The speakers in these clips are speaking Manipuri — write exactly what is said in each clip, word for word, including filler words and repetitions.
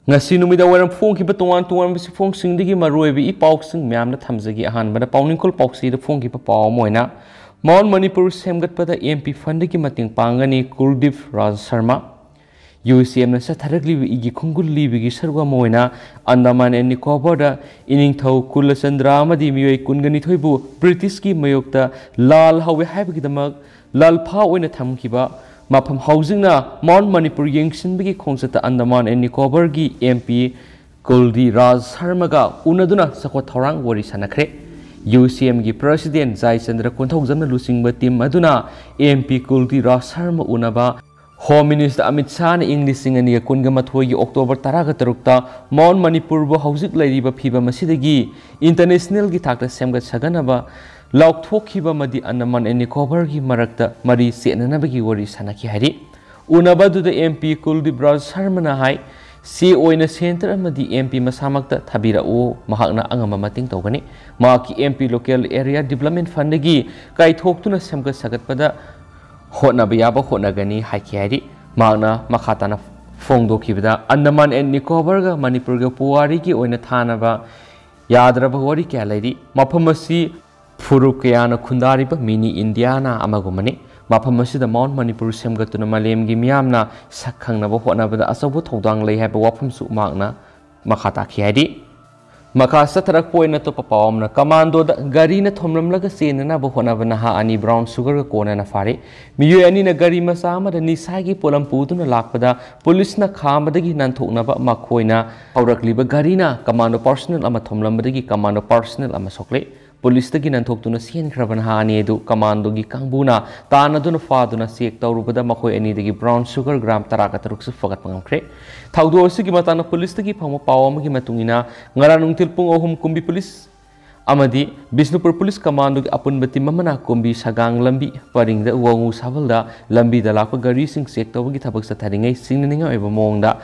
ꯉꯁꯤ ꯅꯨꯃꯤꯗꯥꯡ ꯋꯥꯏꯔꯝ ꯐꯣꯡꯈꯤꯕ ꯇꯣꯉꯥꯟ ꯇꯣꯉꯥꯟꯕ ꯆꯦꯐꯣꯡꯁꯤꯡꯗꯒꯤ ꯃꯔꯨꯑꯣꯏꯕ ꯏ ꯄꯥꯎꯁꯤꯡ ꯃꯌꯥꯝꯅ ꯊꯝꯖꯒꯦ꯫ ꯑꯍꯥꯟꯕꯗ ꯄꯥꯎꯅꯤꯡꯈꯣꯜ ꯄꯥꯎꯆꯦꯗ ꯐꯣꯡꯈꯤꯕ ꯄꯥꯎ ꯑꯃ ꯑꯣꯏꯅ, ꯃꯥꯎꯟ ꯃꯅꯤꯄꯨꯔ ꯁꯦꯝꯒꯠꯄꯗ ꯑꯦꯝ ꯄꯤ ꯐꯟꯗꯒꯤ ꯃꯇꯦꯡ ꯄꯥꯡꯒꯅꯤ, ꯀꯨꯜꯗꯤꯞ ꯔꯥꯖ ꯁꯔꯃ꯫ ꯌꯨ ꯁꯤ ꯑꯦꯝꯅ ꯆꯠꯊꯔꯛꯂꯤꯕ ꯏꯒꯤ ꯈꯣꯡꯒꯨꯜ ꯂꯤꯕꯒꯤ ꯁꯔꯨꯛ ꯑꯃ ꯑꯣꯏꯅ ꯑꯟꯗꯃꯥꯟ ꯑꯦꯟ ꯅꯤꯀꯣꯕꯔꯗ ꯏꯅꯤꯡꯊꯧ ꯀꯨꯂꯆꯟꯗ꯭ꯔ ꯑꯃꯗꯤ ꯃꯤꯑꯣꯏ ꯀꯨꯟꯒ ꯅꯤꯊꯣꯏꯕꯨ ꯕ꯭ꯔꯤꯇꯤꯁꯀꯤ ꯃꯥꯌꯣꯛꯇ ꯂꯥꯜ ꯍꯧꯋꯦ ꯍꯥꯏꯕꯒꯤꯗꯃꯛ ꯂꯥꯜꯐꯥ ꯑꯣꯏꯅ ꯊꯝꯈꯤꯕ ꯃꯐꯝ ꯍꯧꯖꯤꯛꯅ ꯃꯥꯎꯟ ꯃꯅꯤꯄꯨꯔ ꯌꯦꯡꯁꯤꯟꯕꯒꯤ ꯈꯣꯡꯆꯠꯇ ꯑꯟꯗꯃꯥꯟ ꯑꯦꯟ ꯅꯤꯀꯣꯕꯔꯒꯤ ꯑꯦꯝ ꯄꯤ ꯀꯨꯜꯗꯤ ꯔꯥꯖ ꯁꯔꯃꯒ ꯎꯅꯗꯨꯅ ꯆꯥꯎꯈꯠ ꯊꯧꯔꯥꯡ ꯋꯥꯔꯤ ꯁꯥꯟꯅꯈ꯭ꯔꯦ꯫ ꯌꯨ ꯁꯤ ꯑꯦꯝꯒꯤ ꯄ꯭ꯔꯁꯤꯗꯦꯟ ꯖꯥꯏꯆꯟꯗ꯭ꯔ ꯀꯣꯟꯊꯧꯖꯝꯅ ꯂꯨꯆꯤꯡꯕ ꯇꯤꯝ ꯑꯗꯨꯅ ꯑꯦꯝ ꯄꯤ ꯀꯨꯜꯗꯤ ꯔꯥꯖ ꯁꯔꯃ ꯎꯅꯕ ꯍꯣꯝ ꯃꯤꯅꯤꯁꯇꯔ ꯑꯃꯤꯠ ꯁꯥꯍꯅ ꯏꯪ ꯂꯤꯁꯤꯡ ꯑꯅꯤꯒ ꯀꯨꯟꯒ ꯃꯥꯊꯣꯏꯒꯤ ꯑꯣꯛꯇꯣꯕꯔ ꯇꯔꯥꯒ ꯇꯔꯨꯛꯇ ꯃꯥꯎꯟ ꯃꯅꯤꯄꯨꯔꯕꯨ ꯍꯧꯖꯤꯛ ꯂꯩꯔꯤꯕ ꯐꯤꯕꯝ ꯑꯁꯤꯗꯒꯤ ꯏꯟꯇꯔꯅꯦꯁꯅꯦꯜꯒꯤ ꯊꯥꯛꯇ ꯁꯦꯝꯒꯠ ꯁꯥꯒꯠꯅꯕ ꯂꯥꯎꯊꯣꯛꯈꯤꯕ ꯑꯃꯗꯤ ꯑꯟꯗꯃꯥꯟ ꯑꯦꯟ ꯅꯤꯀꯣꯕꯔꯒꯤ ꯃꯔꯛꯇ ꯃꯔꯤ ꯆꯦꯠꯅꯅꯕꯒꯤ ꯋꯥꯔꯤ ꯁꯥꯟꯅꯈꯤ ꯍꯥꯏꯔꯤ꯫ ꯎꯅꯕ ꯑꯗꯨꯗ ꯑꯦꯝ ꯄꯤ ꯀꯨꯜꯗꯤꯞ ꯔꯥꯖ ꯁꯔꯃꯅ ꯍꯥꯏ, ꯁꯤ ꯑꯣꯏꯅ ꯁꯦꯟꯇꯔ ꯑꯃꯗꯤ ꯑꯦꯝ ꯄꯤ ꯃꯁꯥꯃꯛꯇ ꯊꯥꯕꯤꯔꯛꯎ, ꯃꯍꯥꯛꯅ ꯑꯉꯝꯕ ꯃꯇꯦꯡ ꯇꯧꯒꯅꯤ꯫ ꯃꯍꯥꯛꯀꯤ M P local area development ꯐꯟꯗꯒꯤ ꯀꯥꯏꯊꯣꯛꯇꯨꯅ ꯁꯦꯝꯒꯠ ꯁꯥꯒꯠꯄꯗ ꯍꯣꯠꯅꯕ ꯌꯥꯕ ꯍꯣꯠꯅꯒꯅꯤ ꯍꯥꯏꯈꯤ ꯍꯥꯏꯔꯤ꯫ ꯃꯍꯥꯛꯅ ꯃꯈꯥ ꯇꯥꯅ ꯐꯣꯡꯗꯣꯛꯈꯤꯕꯗ, ꯑꯟꯗꯃꯥꯟ ꯑꯦꯟ ꯅꯤꯀꯣꯕꯔꯒ ꯃꯅꯤꯄꯨꯔꯒ ꯄꯨꯋꯥꯔꯤꯒꯤ ꯑꯣꯏꯅ ꯊꯥꯅꯕ ꯌꯥꯗ꯭ꯔꯕ ꯋꯥꯔꯤ ꯀꯌꯥ ꯂꯩꯔꯤ꯫ ꯃꯐꯝ ꯑꯁꯤ ꯐꯨꯔꯨꯞ ꯀꯌꯥꯅ ꯈꯨꯟꯗꯥꯔꯤꯕ ꯃꯤꯅꯤ ꯏꯟꯗꯤꯌꯥꯅꯥ ꯑꯃꯒꯨꯝꯕꯅꯤ꯫ ꯃꯐꯝ ꯑꯁꯤꯗ ꯃꯥꯎꯟꯠ ꯃꯅꯤꯄꯨꯔ ꯁꯦꯝꯒꯠꯇꯨꯅ ꯃꯥꯂꯦꯝꯒꯤ ꯃꯤꯌꯥꯝꯅ ꯁꯛ ꯈꯪꯅꯕ ꯍꯣꯠꯅꯕꯗ ꯑꯆꯧꯕ ꯊꯧꯗꯥꯡ ꯂꯩ ꯍꯥꯏꯕ ꯋꯥꯐꯝꯁꯨ ꯃꯍꯥꯛꯅ ꯃꯈꯥ ꯇꯥꯈꯤ ꯍꯥꯏꯔꯤ꯫ ꯃꯈꯥ ꯆꯠꯊꯔꯛꯄ ꯑꯣꯏꯅ ꯑꯇꯣꯞꯄ ꯄꯥꯎ ꯑꯃꯅ, ꯀꯃꯥꯟꯗꯣꯗ ꯒꯥꯔꯤꯅ ꯊꯣꯝꯂꯝꯂꯒ ꯆꯦꯟꯅꯅꯕ ꯍꯣꯠꯅꯕ ꯅꯍꯥ ꯑꯅꯤ ꯕ꯭ꯔꯥꯎꯟ ꯁꯨꯒꯔꯒ ꯀꯣꯟꯅꯅ ꯐꯥꯔꯦ꯫ ꯃꯤꯑꯣꯏ ꯑꯅꯤꯅ ꯒꯥꯔꯤ ꯃꯆꯥ ꯑꯃꯗ ꯅꯤꯁꯥꯒꯤ ꯄꯣꯠꯂꯝ ꯄꯨꯗꯨꯅ ꯂꯥꯛꯄꯗ ꯄꯨꯂꯤꯁꯅ ꯈꯥꯝꯕꯗꯒꯤ ꯅꯥꯟꯊꯣꯛꯅꯕ ꯃꯈꯣꯏꯅ ꯊꯧꯔꯛꯂꯤꯕ ꯒꯥꯔꯤꯅ ꯀꯃꯥꯟꯗꯣ ꯄꯥꯔꯁꯅꯦꯜ ꯑꯃ ꯊꯣꯝꯂꯝꯕꯗꯒꯤ ꯀꯃꯥꯟꯗꯣ ꯄꯥꯔꯁꯅꯦꯜ ꯑꯃ ꯁꯣꯛꯂꯦ꯫ ꯄꯨꯂꯤꯁꯇꯒꯤ ꯅꯥꯟꯊꯣꯛꯇꯨꯅ ꯆꯦꯟꯈ꯭ꯔꯕ ꯅꯍꯥ ꯑꯅꯤ ꯑꯗꯨ ꯀꯃꯥꯟꯗꯣꯒꯤ ꯀꯥꯡꯕꯨꯅ ꯇꯥꯟꯅꯗꯨꯅ ꯐꯥꯗꯨꯅ ꯆꯦꯛ ꯇꯧꯔꯨꯕꯗ ꯃꯈꯣꯏ ꯑꯅꯤꯗꯒꯤ ꯕ꯭ꯔꯥꯎꯟ ꯁꯨꯒꯔ ꯒ꯭ꯔꯥꯝ ꯇꯔꯥꯒ ꯇꯔꯨꯛꯁꯨ ꯐꯒꯠꯄ ꯉꯝꯈ꯭ꯔꯦ꯫ ꯊꯧꯗꯣꯛ ꯑꯁꯤꯒꯤ ꯃꯇꯥꯡꯗ ꯄꯨꯂꯤꯁꯇꯒꯤ ꯐꯪꯕ ꯄꯥꯎ ꯑꯃꯒꯤ ꯃꯇꯨꯡ ꯏꯟꯅ, ꯉꯔꯥꯡ ꯅꯨꯡꯊꯤꯜ ꯄꯨꯡ ꯑꯍꯨꯝ ꯀꯨꯝꯕꯤ ꯄꯨꯂꯤꯁ ꯑꯃꯗꯤ ꯕꯤꯁꯅꯨꯄꯨꯔ ꯄꯨꯂꯤꯁ ꯀꯃꯥꯟꯗꯣꯒꯤ ꯑꯄꯨꯟꯕ ꯇꯤꯝ ꯑꯃꯅ ꯀꯨꯝꯕꯤ ꯁꯒꯥꯡ ꯂꯝꯕꯤ ꯄꯔꯤꯡꯗ ꯋꯥꯉꯨ ꯁꯥꯕꯜꯗ ꯂꯝꯕꯤꯗ ꯂꯥꯛꯄ ꯒꯥꯔꯤꯁꯤꯡ ꯆꯦꯛ ꯇꯧꯕꯒꯤ ꯊꯕꯛ ꯆꯠꯊꯔꯤꯉꯩ ꯆꯤꯡꯅꯅꯤꯡꯉꯥꯏ ꯑꯣꯏꯕ ꯃꯑꯣꯡꯗ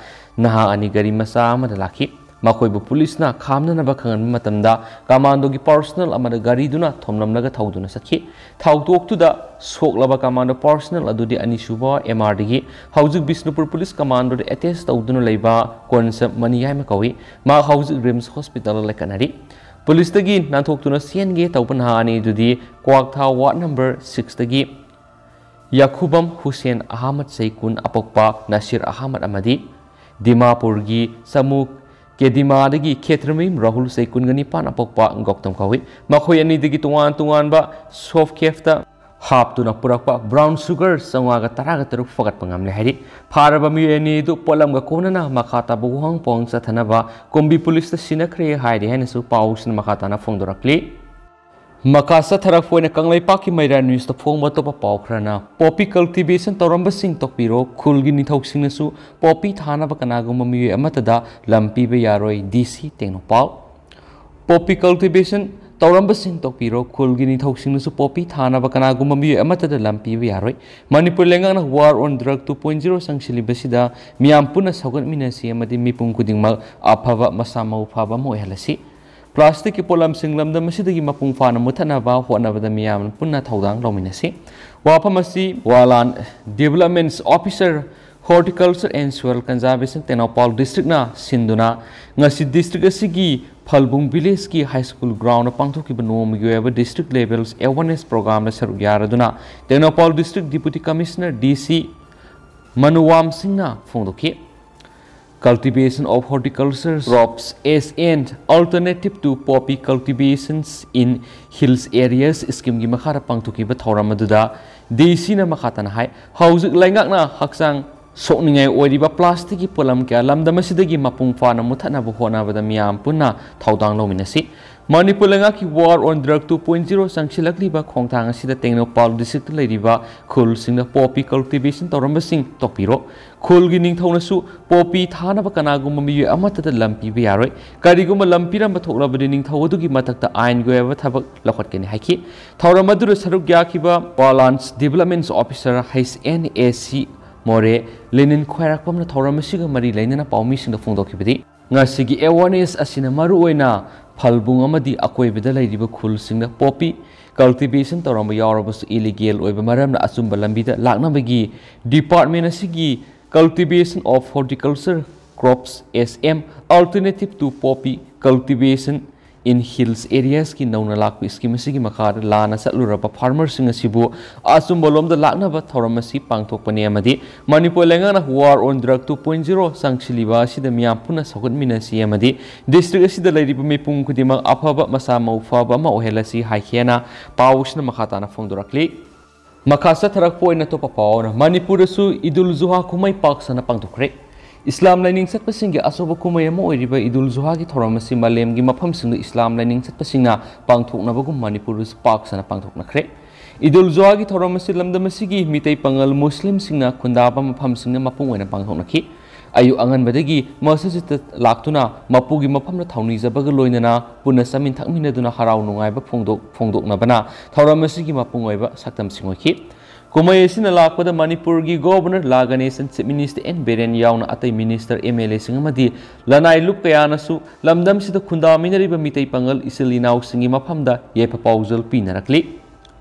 ꯅꯍꯥ ꯑꯅꯤ ꯒꯥꯔꯤ ꯃꯆꯥ ꯑꯃꯗ ꯂꯥꯛꯈꯤ꯫ ꯃꯈꯣꯏꯕꯨ ꯄꯨꯂꯤꯁꯅ ꯈꯥꯝꯅꯅꯕ ꯈꯪꯍꯟꯕ ꯃꯇꯝꯗ ꯀꯃꯥꯟꯗꯣꯒꯤ ꯄꯥꯔꯁꯣꯅꯦꯜ ꯑꯃꯅ ꯒꯥꯔꯤꯗꯨꯅ ꯊꯣꯝꯂꯝꯂꯒ ꯊꯧꯗꯨꯅ ꯆꯠꯈꯤ꯫ ꯊꯧꯗꯣꯛꯇꯨꯗ ꯁꯣꯛꯂꯕ ꯀꯃꯥꯟꯗꯣ ꯄꯥꯔꯁꯣꯅꯦꯜ ꯑꯗꯨꯗꯤ ꯑꯅꯤꯁꯨꯕ ꯑꯦꯝ ꯑꯥꯔꯗꯒꯤ ꯍꯧꯖꯤꯛ ꯕꯤꯁꯅꯨꯄꯨꯔ ꯄꯨꯂꯤꯁ ꯀꯃꯥꯟꯗꯣꯗ ꯑꯦꯇꯦꯁ ꯇꯧꯗꯨꯅ ꯂꯩꯕ ꯀꯣꯟꯁ ꯃꯅꯤꯌꯥꯏꯃ ꯀꯧꯏ꯫ ꯃꯍꯥꯛ ꯍꯧꯖꯤꯛ ꯔꯤꯝꯁ ꯍꯣꯁꯄꯤꯇꯥꯜꯗ ꯂꯩꯈꯠꯅꯔꯤ꯫ ꯄꯨꯂꯤꯁꯇꯒꯤ ꯅꯥꯟꯊꯣꯛꯇꯨꯅ ꯆꯦꯟꯒꯦ ꯇꯧꯕ ꯅꯍꯥ ꯑꯅꯤꯗꯨꯗꯤ ꯀ꯭ꯋꯥꯛꯊꯥ ꯋꯥꯔꯗ ꯅꯝꯕꯔ ꯁꯤꯛꯁꯇꯒꯤ ꯌꯥꯈꯨꯕꯝ ꯍꯨꯁꯦꯟ ꯑꯍꯃꯗ, ꯆꯍꯤ ꯀꯨꯟ, ꯑꯄꯣꯛꯄ ꯅꯁꯤꯔ ꯑꯍꯃꯗ ꯑꯃꯗꯤ ꯗꯤꯃꯥꯄꯨꯔꯒꯤ ꯆꯃꯨ ꯀꯦꯗꯤꯃꯥꯗꯒꯤ ꯈꯦꯇ꯭ꯔꯃꯌꯨꯝ ꯔꯥꯍꯨꯜ, ꯆꯍꯤ ꯀꯨꯟꯒ ꯅꯤꯄꯥꯟ, ꯑꯄꯣꯛꯄ ꯒꯧꯇꯝ ꯀꯧꯏ꯫ ꯃꯈꯣꯏ ꯑꯅꯤꯗꯒꯤ ꯇꯣꯉꯥꯟ ꯇꯣꯉꯥꯟꯕ ꯁꯣꯐ ꯀꯦꯐꯇ ꯍꯥꯞꯇꯨꯅ ꯄꯨꯔꯛꯄ ꯕ꯭ꯔꯥꯎꯟ ꯁꯨꯒꯔ ꯆꯥꯝꯃꯉꯥꯒ ꯇꯔꯥꯒ ꯇꯔꯨꯛ ꯐꯒꯠꯄ ꯉꯝꯂꯦ ꯍꯥꯏꯔꯤ꯫ ꯐꯥꯔꯕ ꯃꯤꯑꯣꯏ ꯑꯅꯤ ꯑꯗꯨ ꯄꯣꯠꯂꯝꯒ ꯀꯣꯟꯅꯅ ꯃꯈꯥ ꯇꯥꯕ ꯋꯥꯍꯪ ꯄꯥꯎꯍꯪ ꯆꯠꯊꯅꯕ ꯀꯨꯝꯕꯤ ꯄꯨꯂꯤꯁꯇ ꯁꯤꯟꯅꯈ꯭ꯔꯦ ꯍꯥꯏꯔꯤ ꯍꯥꯏꯅꯁꯨ ꯄꯥꯎꯁꯤꯅ ꯃꯈꯥ ꯇꯥꯅ ꯐꯣꯡꯗꯣꯔꯛꯂꯤ꯫ ꯃꯈꯥ ꯆꯠꯊꯔꯛꯄ ꯑꯣꯏꯅ ꯀꯪꯂꯩꯄꯥꯛꯀꯤ ꯃꯩꯔꯥ ꯅ꯭ꯌꯨꯁꯇ ꯐꯣꯡꯕ ꯑꯇꯣꯞꯄ ꯄꯥꯎ ꯈꯔꯅ, ꯄꯣꯄꯤ ꯀꯜꯇꯤꯚꯦꯁꯟ ꯇꯧꯔꯝꯕꯁꯤꯡ ꯇꯣꯛꯄꯤꯔꯣ, ꯈꯨꯜꯒꯤ ꯅꯤꯡꯊꯧꯁꯤꯡꯅꯁꯨ ꯄꯣꯄꯤ ꯊꯥꯅꯕ ꯀꯅꯥꯒꯨꯝꯕ ꯃꯤꯑꯣꯏ ꯑꯃꯠꯇꯗ ꯂꯝ ꯄꯤꯕ ꯌꯥꯔꯣꯏ, ꯗꯤ ꯁꯤ ꯇꯦꯡꯅꯧꯄꯥꯜ꯫ ꯄꯣꯄꯤ ꯀꯜꯇꯤꯚꯦꯁꯟ ꯇꯧꯔꯝꯕꯁꯤꯡ ꯇꯣꯛꯄꯤꯔꯣ, ꯈꯨꯜꯒꯤ ꯅꯤꯡꯊꯧꯁꯤꯡꯅꯁꯨ ꯄꯣꯄꯤ ꯊꯥꯅꯕ ꯀꯅꯥꯒꯨꯝꯕ ꯃꯤꯑꯣꯏ ꯑꯃꯠꯇꯗ ꯂꯝ ꯄꯤꯕ ꯌꯥꯔꯣꯏ꯫ ꯃꯅꯤꯄꯨꯔ ꯂꯩꯉꯥꯛꯅ War on Drug two point zero ꯆꯪꯁꯤꯜꯂꯤꯕꯁꯤꯗ ꯃꯤꯌꯥꯝ ꯄꯨꯟꯅ ꯁꯧꯒꯠꯃꯤꯟꯅꯁꯤ ꯑꯃꯗꯤ ꯃꯤꯄꯨꯝ ꯈꯨꯗꯤꯡꯃꯛ ꯑꯐꯕ, ꯃꯁꯥ ꯃꯎ ꯐꯕ ꯑꯃ ꯑꯣꯏꯍꯜꯂꯁꯤ꯫ ꯄ꯭ꯂꯥꯁꯇꯤꯛꯀꯤ ꯄꯣꯠꯂꯝꯁꯤꯡ ꯂꯝꯗꯝ ꯑꯁꯤꯗꯒꯤ ꯃꯄꯨꯡ ꯐꯥꯅ ꯃꯨꯠꯊꯠꯅꯕ ꯍꯣꯠꯅꯕꯗ ꯃꯤꯌꯥꯝ ꯄꯨꯟꯅ ꯊꯧꯗꯥꯡ ꯂꯧꯃꯤꯟꯅꯁꯤ꯫ ꯋꯥꯐꯝ ꯑꯁꯤ ꯋꯥꯂꯥꯟ Development Officer, Horticulture and Soil Conservation, Tengnoupal ꯗꯤꯁꯇ꯭ꯔꯤꯛꯅ ꯁꯤꯟꯗꯨꯅ ꯉꯁꯤ ꯗꯤꯁꯇ꯭ꯔꯤꯛ ꯑꯁꯤꯒꯤ ꯐꯜꯕꯨꯡ ꯚꯤꯂꯦꯖꯀꯤ ꯍꯥꯏ ꯁ꯭ꯀꯨꯜ ꯒ꯭ꯔꯥꯎꯟꯗ ꯄꯥꯡꯊꯣꯛꯈꯤꯕ ꯅꯣꯡꯃꯒꯤ ꯑꯣꯏꯕ ꯗꯤꯁꯇ꯭ꯔꯤꯛ ꯂꯦꯚꯦꯜ ꯑꯦꯋꯥꯔꯅꯦꯁ ꯄ꯭ꯔꯣꯒ꯭ꯔꯥꯝꯗ ꯁꯔꯨꯛ ꯌꯥꯔꯗꯨꯅ ꯇꯦꯡꯅꯧꯄꯥꯜ ꯗꯤꯁꯇ꯭ꯔꯤꯛ ꯗꯤꯄꯨꯇꯤ ꯀꯃꯤꯁꯅꯔ, ꯗꯤ ꯁꯤ, ꯃꯅꯨꯋꯥꯝ ꯁꯤꯡꯅ ꯐꯣꯡꯗꯣꯛꯈꯤ꯫ Cultivation of horticulture crops as an alternative to poppy cultivations in hills areas ꯁ꯭ꯀꯤꯝꯒꯤ ꯃꯈꯥꯗ ꯄꯥꯡꯊꯣꯛꯈꯤꯕ ꯊꯧꯔꯝ ꯑꯗꯨꯗ ꯗꯤ ꯁꯤꯅ ꯃꯈꯥ ꯇꯥꯅ ꯍꯥꯏ, ꯍꯧꯖꯤꯛ ꯂꯩꯉꯥꯛꯅ ꯍꯛꯆꯥꯡ ꯁꯣꯛꯅꯤꯡꯉꯥꯏ ꯑꯣꯏꯔꯤꯕ ꯄ꯭ꯂꯥꯁꯇꯤꯛꯀꯤ ꯄꯣꯠꯂꯝ ꯀꯌꯥ ꯂꯝꯗꯝ ꯑꯁꯤꯗꯒꯤ ꯃꯄꯨꯡ ꯐꯥꯅ ꯃꯨꯠꯊꯠꯅꯕ ꯍꯣꯠꯅꯕꯗ ꯃꯤꯌꯥꯝ ꯄꯨꯟꯅ ꯊꯧꯗꯥꯡ ꯂꯧꯃꯤꯟꯅꯁꯤ꯫ ꯃꯅꯤꯄꯨꯔ ꯂꯩꯉꯥꯛꯀꯤ War on Drug two point zero ꯆꯪꯁꯤꯜꯂꯛꯂꯤꯕ ꯈꯣꯡꯊꯥꯡ ꯑꯁꯤꯗ ꯇꯦꯡꯅꯧꯄꯥꯜ ꯗꯤꯁꯇ꯭ꯔꯤꯛꯇ ꯂꯩꯔꯤꯕ ꯈꯨꯜꯁꯤꯡꯗ ꯄꯣꯄꯤ ꯀꯜꯇꯤꯚꯦꯁꯟ ꯇꯧꯔꯝꯕꯁꯤꯡ ꯇꯣꯛꯄꯤꯔꯣ꯫ ꯈꯨꯜꯒꯤ ꯅꯤꯡꯊꯧꯅꯁꯨ ꯄꯣꯄꯤ ꯊꯥꯅꯕ ꯀꯅꯥꯒꯨꯝꯕ ꯃꯤꯑꯣꯏ ꯑꯃꯠꯇꯗ ꯂꯝ ꯄꯤꯕ ꯌꯥꯔꯣꯏ꯫ ꯀꯔꯤꯒꯨꯝꯕ ꯂꯝ ꯄꯤꯔꯝꯕ ꯊꯣꯛꯂꯕꯗꯤ ꯅꯤꯡꯊꯧ ꯑꯗꯨꯒꯤ ꯃꯊꯛꯇ ꯑꯥꯏꯟꯒꯤ ꯑꯣꯏꯕ ꯊꯕꯛ ꯂꯧꯈꯠꯀꯅꯤ ꯍꯥꯏꯈꯤ꯫ ꯊꯧꯔꯝ ꯑꯗꯨꯗ ꯁꯔꯨꯛ ꯌꯥꯈꯤꯕ ꯋꯥꯂꯥꯟꯁ Development Officer, H N A ꯁꯤ ꯃꯣꯔꯦ꯫ ꯂꯦꯅꯤꯟ ꯈ꯭ꯋꯥꯏꯔꯥꯛꯄꯝꯅ ꯊꯧꯔꯝ ꯑꯁꯤꯒ ꯃꯔꯤ ꯂꯩꯅꯅ ꯄꯥꯎꯃꯤꯁꯤꯡꯗ ꯐꯣꯡꯗꯣꯛꯈꯤꯕꯗꯤ, ꯉꯁꯤꯒꯤ awareness ꯑꯁꯤꯅ ꯃꯔꯨꯑꯣꯏꯅ ꯐꯜꯕꯨꯡ ꯑꯃꯗꯤ ꯑꯀꯣꯏꯕꯗ ꯂꯩꯔꯤꯕ ꯈꯨꯜꯁꯤꯡꯗ poppy cultivation ꯇꯧꯔꯝꯕ ꯌꯥꯎꯔꯕꯁꯨ illegal ꯑꯣꯏꯕ ꯃꯔꯝꯅ ꯑꯆꯨꯝꯕ ꯂꯝꯕꯤꯗ ꯂꯥꯛꯅꯕꯒꯤ department ꯑꯁꯤꯒꯤ Cultivation of Horticulture Crops, S M, Alternative to Poppy Cultivation in Hills Areas ꯀꯤ ꯅꯧꯅ ꯂꯥꯛꯄ scheme ꯑꯁꯤꯒꯤ ꯃꯈꯥꯗ ꯂꯥꯟꯅ ꯆꯠꯂꯨꯔꯕ farmer ꯁꯤꯡ ꯑꯁꯤꯕꯨ ꯑꯆꯨꯝꯕ ꯂꯣꯝꯗ ꯂꯥꯛꯅꯕ ꯊꯧꯔꯝ ꯑꯁꯤ ꯄꯥꯡꯊꯣꯛꯄꯅꯤ ꯑꯃꯗꯤ ꯃꯅꯤꯄꯨꯔ ꯂꯩꯉꯥꯛꯅ War on Drug two point zero ꯆꯪꯁꯤꯜꯂꯤꯕ ꯑꯁꯤꯗ ꯃꯤꯌꯥꯝ ꯄꯨꯟꯅ ꯁꯧꯒꯠꯃꯤꯟꯅꯁꯤ ꯑꯃꯗꯤ district ꯑꯁꯤꯗ ꯂꯩꯔꯤꯕ ꯃꯤꯄꯨꯝ ꯈꯨꯗꯤꯡꯃꯛ ꯑꯐꯕ ꯃꯁꯥ ꯃꯎ ꯐꯕ ꯑꯃ ꯑꯣꯏꯍꯜꯂꯁꯤ ꯍꯥꯏꯈꯤꯑꯅ ꯄꯥꯎꯁꯤꯅ ꯃꯈꯥ ꯇꯥꯅ ꯐꯣꯡꯗꯣꯔꯛꯂꯤ꯫ ꯃꯈꯥ ꯆꯠꯊꯔꯛꯄ ꯑꯣꯏꯅ ꯑꯇꯣꯞꯄ ꯄꯥꯎ ꯑꯃꯅ, ꯃꯅꯤꯄꯨꯔꯗꯁꯨ ꯏꯗꯨꯜ ꯖꯨꯍꯥ ꯀꯨꯝꯍꯩ ꯄꯥꯛ ꯁꯟꯅ ꯄꯥꯡꯊꯣꯛꯈ꯭ꯔꯦ꯫ ꯏꯁꯂꯥꯝ ꯂꯥꯏꯅꯤꯡ ꯆꯠꯄꯁꯤꯡꯒꯤ ꯑꯆꯧꯕ ꯀꯨꯝꯍꯩ ꯑꯃ ꯑꯣꯏꯔꯤꯕ ꯏꯗꯨꯜ ꯖꯨꯍꯥꯒꯤ ꯊꯧꯔꯝ ꯑꯁꯤ ꯃꯥꯂꯦꯝꯒꯤ ꯃꯐꯝꯁꯤꯡꯗ ꯏꯁꯂꯥꯝ ꯂꯥꯏꯅꯤꯡ ꯆꯠꯄꯁꯤꯡꯅ ꯄꯥꯡꯊꯣꯛꯅꯕꯒꯨꯝ ꯃꯅꯤꯄꯨꯔꯗꯁꯨ ꯄꯥꯛ ꯁꯟꯅ ꯄꯥꯡꯊꯣꯛꯅꯈ꯭ꯔꯦ꯫ ꯏꯗꯨꯜ ꯖꯨꯍꯥꯒꯤ ꯊꯧꯔꯝ ꯑꯁꯤ ꯂꯝꯗꯝ ꯑꯁꯤꯒꯤ ꯃꯤꯇꯩ ꯄꯥꯉꯜ ꯃꯨꯁꯂꯤꯝꯁꯤꯡꯅ ꯈꯨꯟꯗꯥꯕ ꯃꯐꯝꯁꯤꯡꯗ ꯃꯄꯨꯡ ꯑꯣꯏꯅ ꯄꯥꯡꯊꯣꯛꯅꯈꯤ꯫ ꯑꯌꯨꯛ ꯑꯉꯟꯕꯗꯒꯤ ꯃꯁꯖꯤꯗꯇ ꯂꯥꯛꯇꯨꯅ ꯃꯄꯨꯒꯤ ꯃꯐꯝꯗ ꯊꯧꯅꯤꯖꯕꯒ ꯂꯣꯏꯅꯅ ꯄꯨꯟꯅ ꯆꯥꯃꯤꯟ ꯊꯛꯃꯤꯟꯅꯗꯨꯅ ꯍꯔꯥꯎ ꯅꯨꯡꯉꯥꯏꯕ ꯐꯣꯡꯗꯣꯛ-, ꯐꯣꯡꯗꯣꯛꯅꯕꯅ ꯊꯧꯔꯝ ꯑꯁꯤꯒꯤ ꯃꯄꯨꯡ ꯑꯣꯏꯕ ꯁꯛꯇꯝꯁꯤꯡ ꯑꯣꯏꯈꯤ꯫ ꯀꯨꯝꯍꯩ ꯑꯁꯤꯅ ꯂꯥꯛꯄꯗ ꯃꯅꯤꯄꯨꯔꯒꯤ Governor ꯂꯥ ꯒꯅꯦꯁꯟ, Chief Minister ꯑꯦꯟ ꯕꯤꯔꯦꯟ ꯌꯥꯎꯅ ꯑꯇꯩ minister, M L A ꯁꯤꯡ ꯑꯃꯗꯤ ꯂꯅꯥꯏ ꯂꯨꯞ ꯀꯌꯥꯅꯁꯨ ꯂꯝꯗꯝꯁꯤꯗ ꯈꯨꯟꯗꯥꯃꯤꯟꯅꯔꯤꯕ ꯃꯤꯇꯩ ꯄꯥꯉꯜ ꯏꯆꯤꯜ ꯏꯅꯥꯎꯁꯤꯡꯒꯤ ꯃꯐꯝꯗ ꯌꯥꯏꯐ ꯄꯥꯎꯖꯦꯜ ꯄꯤꯅꯔꯛꯂꯤ꯫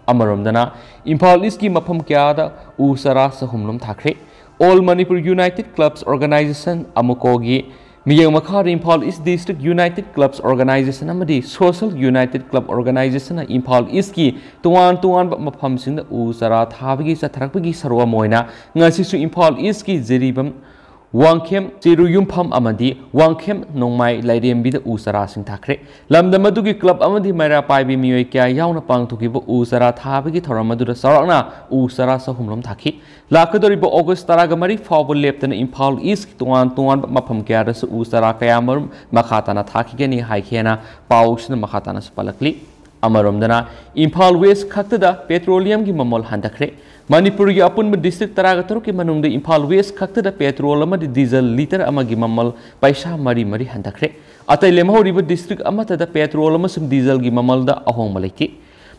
ꯑꯃꯔꯣꯝꯗꯅ, ꯏꯝꯐꯥꯜ ꯏꯁꯀꯤ ꯃꯐꯝ ꯀꯌꯥꯗ ꯎ ꯆꯥꯔꯥ ꯆꯍꯨꯝꯂꯣꯝ ꯊꯥꯈ꯭ꯔꯦ꯫ All Manipur United Clubs Organization, ꯑꯃꯨꯀꯣꯒꯤ ꯃꯤꯠꯌꯦꯡ ꯃꯈꯥꯗ ꯏꯝꯐꯥꯜ ꯏꯁ District United Clubs Organization ꯑꯃꯗꯤ Social United Club Organization ꯅ ꯏꯝꯐꯥꯜ ꯏꯁꯀꯤ ꯇꯣꯉꯥꯟ ꯇꯣꯉꯥꯟꯕ ꯃꯐꯝꯁꯤꯡꯗ ꯎ ꯆꯥꯔꯥ ꯊꯥꯕꯒꯤ ꯆꯠꯊꯔꯛꯄꯒꯤ ꯁꯔꯨꯛ ꯑꯃ ꯑꯣꯏꯅ ꯉꯁꯤꯁꯨ ꯏꯝꯐꯥꯜ ꯏꯁꯀꯤ ꯖꯤꯔꯤꯕꯝ, ꯋꯥꯡꯈꯦꯝ ꯆꯤꯔꯨ ꯌꯨꯝꯐꯝ ꯑꯃꯗꯤ ꯋꯥꯡꯈꯦꯝ ꯅꯣꯡꯃꯥꯏ ꯂꯥꯏꯔꯦꯝꯕꯤꯗ ꯎ ꯆꯥꯔꯥꯁꯤꯡ ꯊꯥꯈ꯭ꯔꯦ꯫ ꯂꯝꯗꯝ ꯑꯗꯨꯒꯤ club ꯑꯃꯗꯤ ꯃꯩꯔꯥ ꯄꯥꯏꯕꯤ ꯃꯤꯑꯣꯏ ꯀꯌꯥ ꯌꯥꯎꯅ ꯄꯥꯡꯊꯣꯛꯈꯤꯕ ꯎ ꯆꯥꯔꯥ ꯊꯥꯕꯒꯤ ꯊꯧꯔꯝ ꯑꯗꯨꯗ ꯆꯥꯎꯔꯥꯛꯅ ꯎ ꯆꯥꯔꯥ ꯆꯍꯨꯝ ꯂꯣꯝ ꯊꯥꯈꯤ꯫ ꯂꯥꯛꯀꯗꯧꯔꯤꯕ August ꯇꯔꯥꯒ ꯃꯔꯤ ꯐꯥꯎꯕ ꯂꯦꯞꯇꯅ ꯏꯝꯐꯥꯜ ꯏꯁꯀꯤ ꯇꯣꯉꯥꯟ ꯇꯣꯉꯥꯟꯕ ꯃꯐꯝ ꯀꯌꯥꯗꯁꯨ ꯎ ꯆꯥꯔꯥ ꯀꯌꯥꯃꯔꯨꯝ ꯃꯈꯥ ꯇꯥꯅ ꯊꯥꯈꯤꯒꯅꯤ ꯍꯥꯏꯈꯤꯑꯅ ꯄꯥꯎꯁꯤꯅ ꯃꯈꯥ ꯇꯥꯅꯁꯨ ꯄꯜꯂꯛꯂꯤ꯫ ꯑꯃꯔꯣꯝꯗꯅ, ꯏꯝꯐꯥꯜ ꯋꯦꯁ ꯈꯛꯇꯗ petroleum ꯒꯤ ꯃꯃꯜ ꯍꯟꯊꯈ꯭ꯔꯦ꯫ ꯃꯅꯤꯄꯨꯔꯒꯤ ꯑꯄꯨꯟꯕ district ꯇꯔꯥꯒ ꯇꯔꯨꯛꯀꯤ ꯃꯅꯨꯡꯗ ꯏꯝꯐꯥꯜ ꯋꯦꯁ ꯈꯛꯇꯗ petrol ꯑꯃꯗꯤ diesel litre ꯑꯃꯒꯤ ꯃꯃꯜ ꯄꯩꯁꯥ ꯃꯔꯤ ꯃꯔꯤ ꯍꯟꯊꯈ꯭ꯔꯦ꯫ ꯑꯇꯩ ꯂꯦꯝꯍꯧꯔꯤꯕ district ꯑꯃꯠꯇꯗ petrol ꯑꯃꯁꯨꯡ diesel ꯒꯤ ꯃꯃꯜꯗ ꯑꯍꯣꯡꯕ ꯂꯩꯇꯦ꯫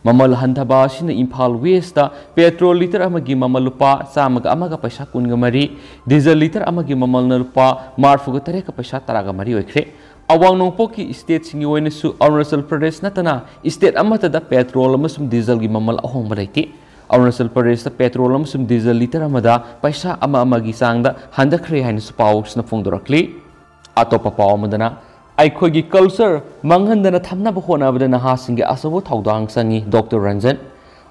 ꯃꯃꯜ ꯍꯟꯊꯕ ꯑꯁꯤꯅ ꯏꯝꯐꯥꯜ ꯋꯦꯁꯇ ꯄꯦꯇ꯭ꯔꯣꯜ ꯂꯤꯇꯔ ꯑꯃꯒꯤ ꯃꯃꯜ ꯂꯨꯄꯥ ꯆꯥꯝꯃꯒ ꯑꯃꯒ ꯄꯩꯁꯥ ꯀꯨꯟꯒ ꯃꯔꯤ, ꯗꯤꯖꯜ ꯂꯤꯇꯔ ꯑꯃꯒꯤ ꯃꯃꯜꯅ ꯂꯨꯄꯥ ꯃꯔꯤꯐꯨꯒ ꯇꯔꯦꯠꯀ ꯄꯩꯁꯥ ꯇꯔꯥꯒ ꯃꯔꯤ ꯑꯣꯏꯈ꯭ꯔꯦ꯫ ꯑꯋꯥꯡ ꯅꯣꯡꯄꯣꯛꯀꯤ ꯁ꯭ꯇꯦꯠꯁꯤꯡꯒꯤ ꯑꯣꯏꯅꯁꯨ ꯑꯔꯨꯅꯥꯆꯜ ꯄ꯭ꯔꯗꯦꯁ ꯅꯠꯇꯅ ꯁ꯭ꯇꯦꯠ ꯑꯃꯠꯇꯗ ꯄꯦꯇ꯭ꯔꯣꯜ ꯑꯃꯁꯨꯡ ꯗꯤꯖꯜꯒꯤ ꯃꯃꯜ ꯑꯍꯣꯡꯕ ꯂꯩꯇꯦ꯫ ꯑꯔꯨꯅꯥꯆꯜ ꯄ꯭ꯔꯗꯦꯁꯇ ꯄꯦꯇ꯭ꯔꯣꯜ ꯑꯃꯁꯨꯡ ꯗꯤꯖꯜ ꯂꯤꯇꯔ ꯑꯃꯗ ꯄꯩꯁꯥ ꯑꯃ ꯑꯃꯒꯤ ꯆꯥꯡꯗ ꯍꯟꯊꯈ꯭ꯔꯦ ꯍꯥꯏꯅꯁꯨ ꯄꯥꯎꯁꯤꯅ ꯐꯣꯡꯗꯣꯔꯛꯂꯤ꯫ ꯑꯇꯣꯞꯄ ꯄꯥꯎ ꯑꯃꯗꯅ, ꯑꯩꯈꯣꯏꯒꯤ ꯀꯜꯆꯔ ꯃꯥꯡꯍꯟꯗꯅ ꯊꯝꯅꯕ ꯍꯣꯠꯅꯕꯗ ꯅꯍꯥꯁꯤꯡꯒꯤ ꯑꯆꯧꯕ ꯊꯧꯗꯥꯡ ꯆꯪꯏ, ꯗꯣꯛꯇꯔ ꯔꯟꯖꯟ꯫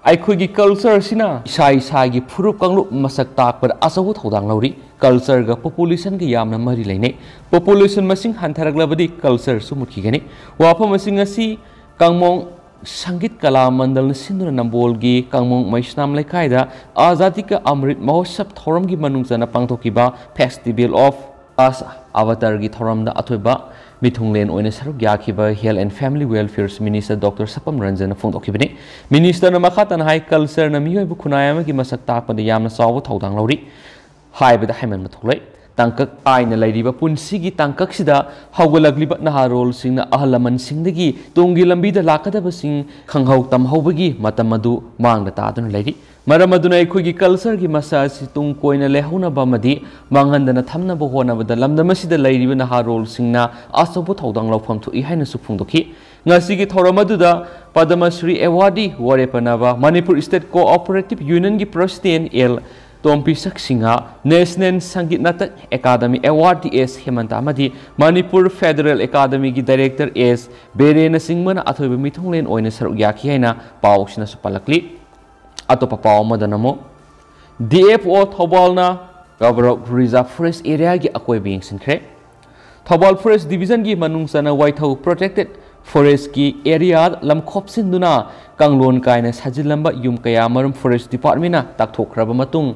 ꯑꯩꯈꯣꯏꯒꯤ ꯀꯜꯆꯔꯁꯤꯅ ꯏꯁꯥ ꯏꯁꯥꯒꯤ ꯐꯨꯔꯨꯞ ꯀꯥꯡꯂꯨꯞ ꯃꯁꯛ ꯇꯥꯛꯄꯗ ꯑꯆꯧꯕ ꯊꯧꯗꯥꯡ ꯂꯧꯔꯤ꯫ ꯀꯜꯆꯔꯒ ꯄꯣꯄꯨꯂꯦꯁꯟꯒ ꯌꯥꯝꯅ ꯃꯔꯤ ꯂꯩꯅꯩ꯫ ꯄꯣꯄꯨꯂꯦꯁꯟ ꯃꯁꯤꯡ ꯍꯟꯊꯔꯛꯂꯕꯗꯤ ꯀꯜꯆꯔꯁꯨ ꯃꯨꯠꯈꯤꯒꯅꯤ꯫ ꯋꯥꯐꯝ ꯑꯁꯤꯡ ꯑꯁꯤ ꯀꯥꯡꯃꯣꯡ ꯁꯪꯒꯤꯠ ꯀꯂꯥ ꯃꯟꯗꯜꯅ ꯁꯤꯟꯗꯨꯅ ꯅꯝꯕꯣꯜꯒꯤ ꯀꯥꯡꯃꯣꯡ ꯃꯩꯁꯅꯥꯝ ꯂꯩꯀꯥꯏꯗ ꯑꯖꯥꯗꯤ ꯀꯥ ꯑꯃ꯭ꯔꯤꯠ ꯃꯍꯣꯠꯁꯕ ꯊꯧꯔꯝꯒꯤ ꯃꯅꯨꯡ ꯆꯟꯅ ꯄꯥꯡꯊꯣꯛꯈꯤꯕ Festival of Ash Avatarꯒꯤ ꯊꯧꯔꯝꯗ ꯑꯊꯣꯏꯕ ꯃꯤꯊꯨꯡꯂꯦꯟ ꯑꯣꯏꯅ ꯁꯔꯨꯛ ꯌꯥꯈꯤꯕ Health and Family Welfare Minister doctor Sapam ꯔꯟꯖꯟꯅ ꯐꯣꯡꯗꯣꯛꯈꯤꯕꯅꯤ꯫ ꯃꯤꯅꯤꯁꯇꯔꯅ ꯃꯈꯥ ꯇꯥꯅ ꯍꯥꯏ, ꯀꯜꯆꯔꯅ ꯃꯤꯑꯣꯏꯕ ꯈꯨꯟꯅꯥꯏ ꯑꯃꯒꯤ ꯃꯁꯛ ꯇꯥꯛꯄꯗ ꯌꯥꯝꯅ ꯆꯥꯎꯕ ꯊꯧꯗꯥꯡ ꯂꯧꯔꯤ꯫ ꯍꯥꯏꯕꯗ ꯍꯥꯏꯃꯟꯕ ꯊꯣꯛꯂꯣꯏ꯫ ꯇꯥꯡꯀꯛ ꯑꯥꯏꯅ ꯂꯩꯔꯤꯕ ꯄꯨꯟꯁꯤꯒꯤ ꯇꯥꯡꯀꯛꯁꯤꯗ ꯍꯧꯒꯠꯂꯛꯂꯤꯕ ꯅꯍꯥꯔꯣꯜꯁꯤꯡꯅ ꯑꯍꯜ ꯂꯃꯟꯁꯤꯡꯗꯒꯤ ꯇꯨꯡꯒꯤ ꯂꯝꯕꯤꯗ ꯂꯥꯛꯀꯗꯕꯁꯤꯡ ꯈꯪꯍꯧ ꯇꯝꯍꯧꯕꯒꯤ ꯃꯇꯝ ꯑꯗꯨ ꯃꯥꯡꯗ ꯇꯥꯗꯨꯅ ꯂꯩꯔꯤ꯫ ꯃꯔꯝ ꯑꯗꯨꯅ ꯑꯩꯈꯣꯏꯒꯤ ꯀꯜꯆꯔꯒꯤ ꯃꯁꯥ ꯑꯁꯤ ꯇꯨꯡ ꯀꯣꯏꯅ ꯂꯩꯍꯧꯅꯕ ꯑꯃꯗꯤ ꯃꯥꯡꯍꯟꯗꯅ ꯊꯝꯅꯕ ꯍꯣꯠꯅꯕꯗ ꯂꯝꯗꯝ ꯑꯁꯤꯗ ꯂꯩꯔꯤꯕ ꯅꯍꯥꯔꯣꯜꯁꯤꯡꯅ ꯑꯆꯧꯕ ꯊꯧꯗꯥꯡ ꯂꯧꯐꯝ ꯊꯣꯛꯏ ꯍꯥꯏꯅꯁꯨ ꯐꯣꯡꯗꯣꯛꯈꯤ꯫ ꯉꯁꯤꯒꯤ ꯊꯧꯔꯝ ꯑꯗꯨꯗ ꯄꯗꯃ ꯁ꯭ꯔꯤ ꯑꯦꯋꯥꯔꯗꯤ ꯋꯥꯔꯦꯄꯅꯕ ꯃꯅꯤꯄꯨꯔ ꯁ꯭ꯇꯦꯠ ꯀꯣꯑꯣꯄꯔꯦꯇꯤꯚ ꯌꯨꯅꯤꯌꯟꯒꯤ ꯄ꯭ꯔꯁꯤꯗꯦꯟ ꯑꯦꯜ ꯇꯣꯝꯄꯤ ꯁꯛꯁꯤꯡꯍ, ꯅꯦꯁꯅꯦꯜ ꯁꯪꯒꯤꯠ ꯅꯥꯇꯛ ꯑꯦꯀꯥꯗꯃꯤ ꯑꯦꯋꯥꯔꯗ ꯇꯤ ꯑꯦꯁ ꯍꯦꯃꯟꯇ ꯑꯃꯗꯤ ꯃꯅꯤꯄꯨꯔ ꯐꯦꯗꯔꯦꯜ ꯑꯦꯀꯥꯗꯃꯤꯒꯤ ꯗꯥꯏꯔꯦꯛꯇꯔ ꯑꯦꯁ ꯕꯦꯔꯦꯅꯆꯤꯡꯕꯅ ꯑꯊꯣꯏꯕ ꯃꯤꯊꯨꯡꯂꯦꯟ ꯑꯣꯏꯅ ꯁꯔꯨꯛ ꯌꯥꯈꯤ ꯍꯥꯏꯅ ꯄꯥꯎꯁꯤꯅꯁꯨ ꯄꯜꯂꯛꯂꯤ꯫ ꯑꯇꯣꯞꯄ ꯄꯥꯎ ꯑꯃꯗꯅ ꯑꯃꯨꯛ, D F O ꯊꯧꯕꯥꯜꯅ ꯒꯕꯔꯣꯛ reserve forest ꯑꯦꯔꯤꯌꯥꯒꯤ ꯑꯀꯣꯏꯕ ꯌꯦꯡꯁꯤꯟꯈ꯭ꯔꯦ꯫ ꯊꯧꯕꯥꯜ ꯐꯣꯔꯦꯁ ꯗꯤꯕꯤꯖꯟꯒꯤ ꯃꯅꯨꯡ ꯆꯟꯅ ꯋꯥꯏꯊꯧ ꯄ꯭ꯔꯣꯇꯦꯛꯇꯦꯗ ꯐꯣꯔꯦꯁꯀꯤ ꯑꯦꯔꯤꯌꯥ ꯂꯝ ꯈꯣꯞꯆꯤꯟꯗꯨꯅ ꯀꯥꯡꯂꯣꯟ ꯀꯥꯏꯅ ꯁꯥꯖꯤꯜꯂꯝꯕ ꯌꯨꯝ ꯀꯌꯥ ꯃꯔꯨꯝ ꯐꯣꯔꯦꯁ ꯗꯤꯄꯥꯔꯠꯃꯦꯟꯅ ꯇꯥꯛꯊꯣꯛꯈ꯭ꯔꯕ ꯃꯇꯨꯡ,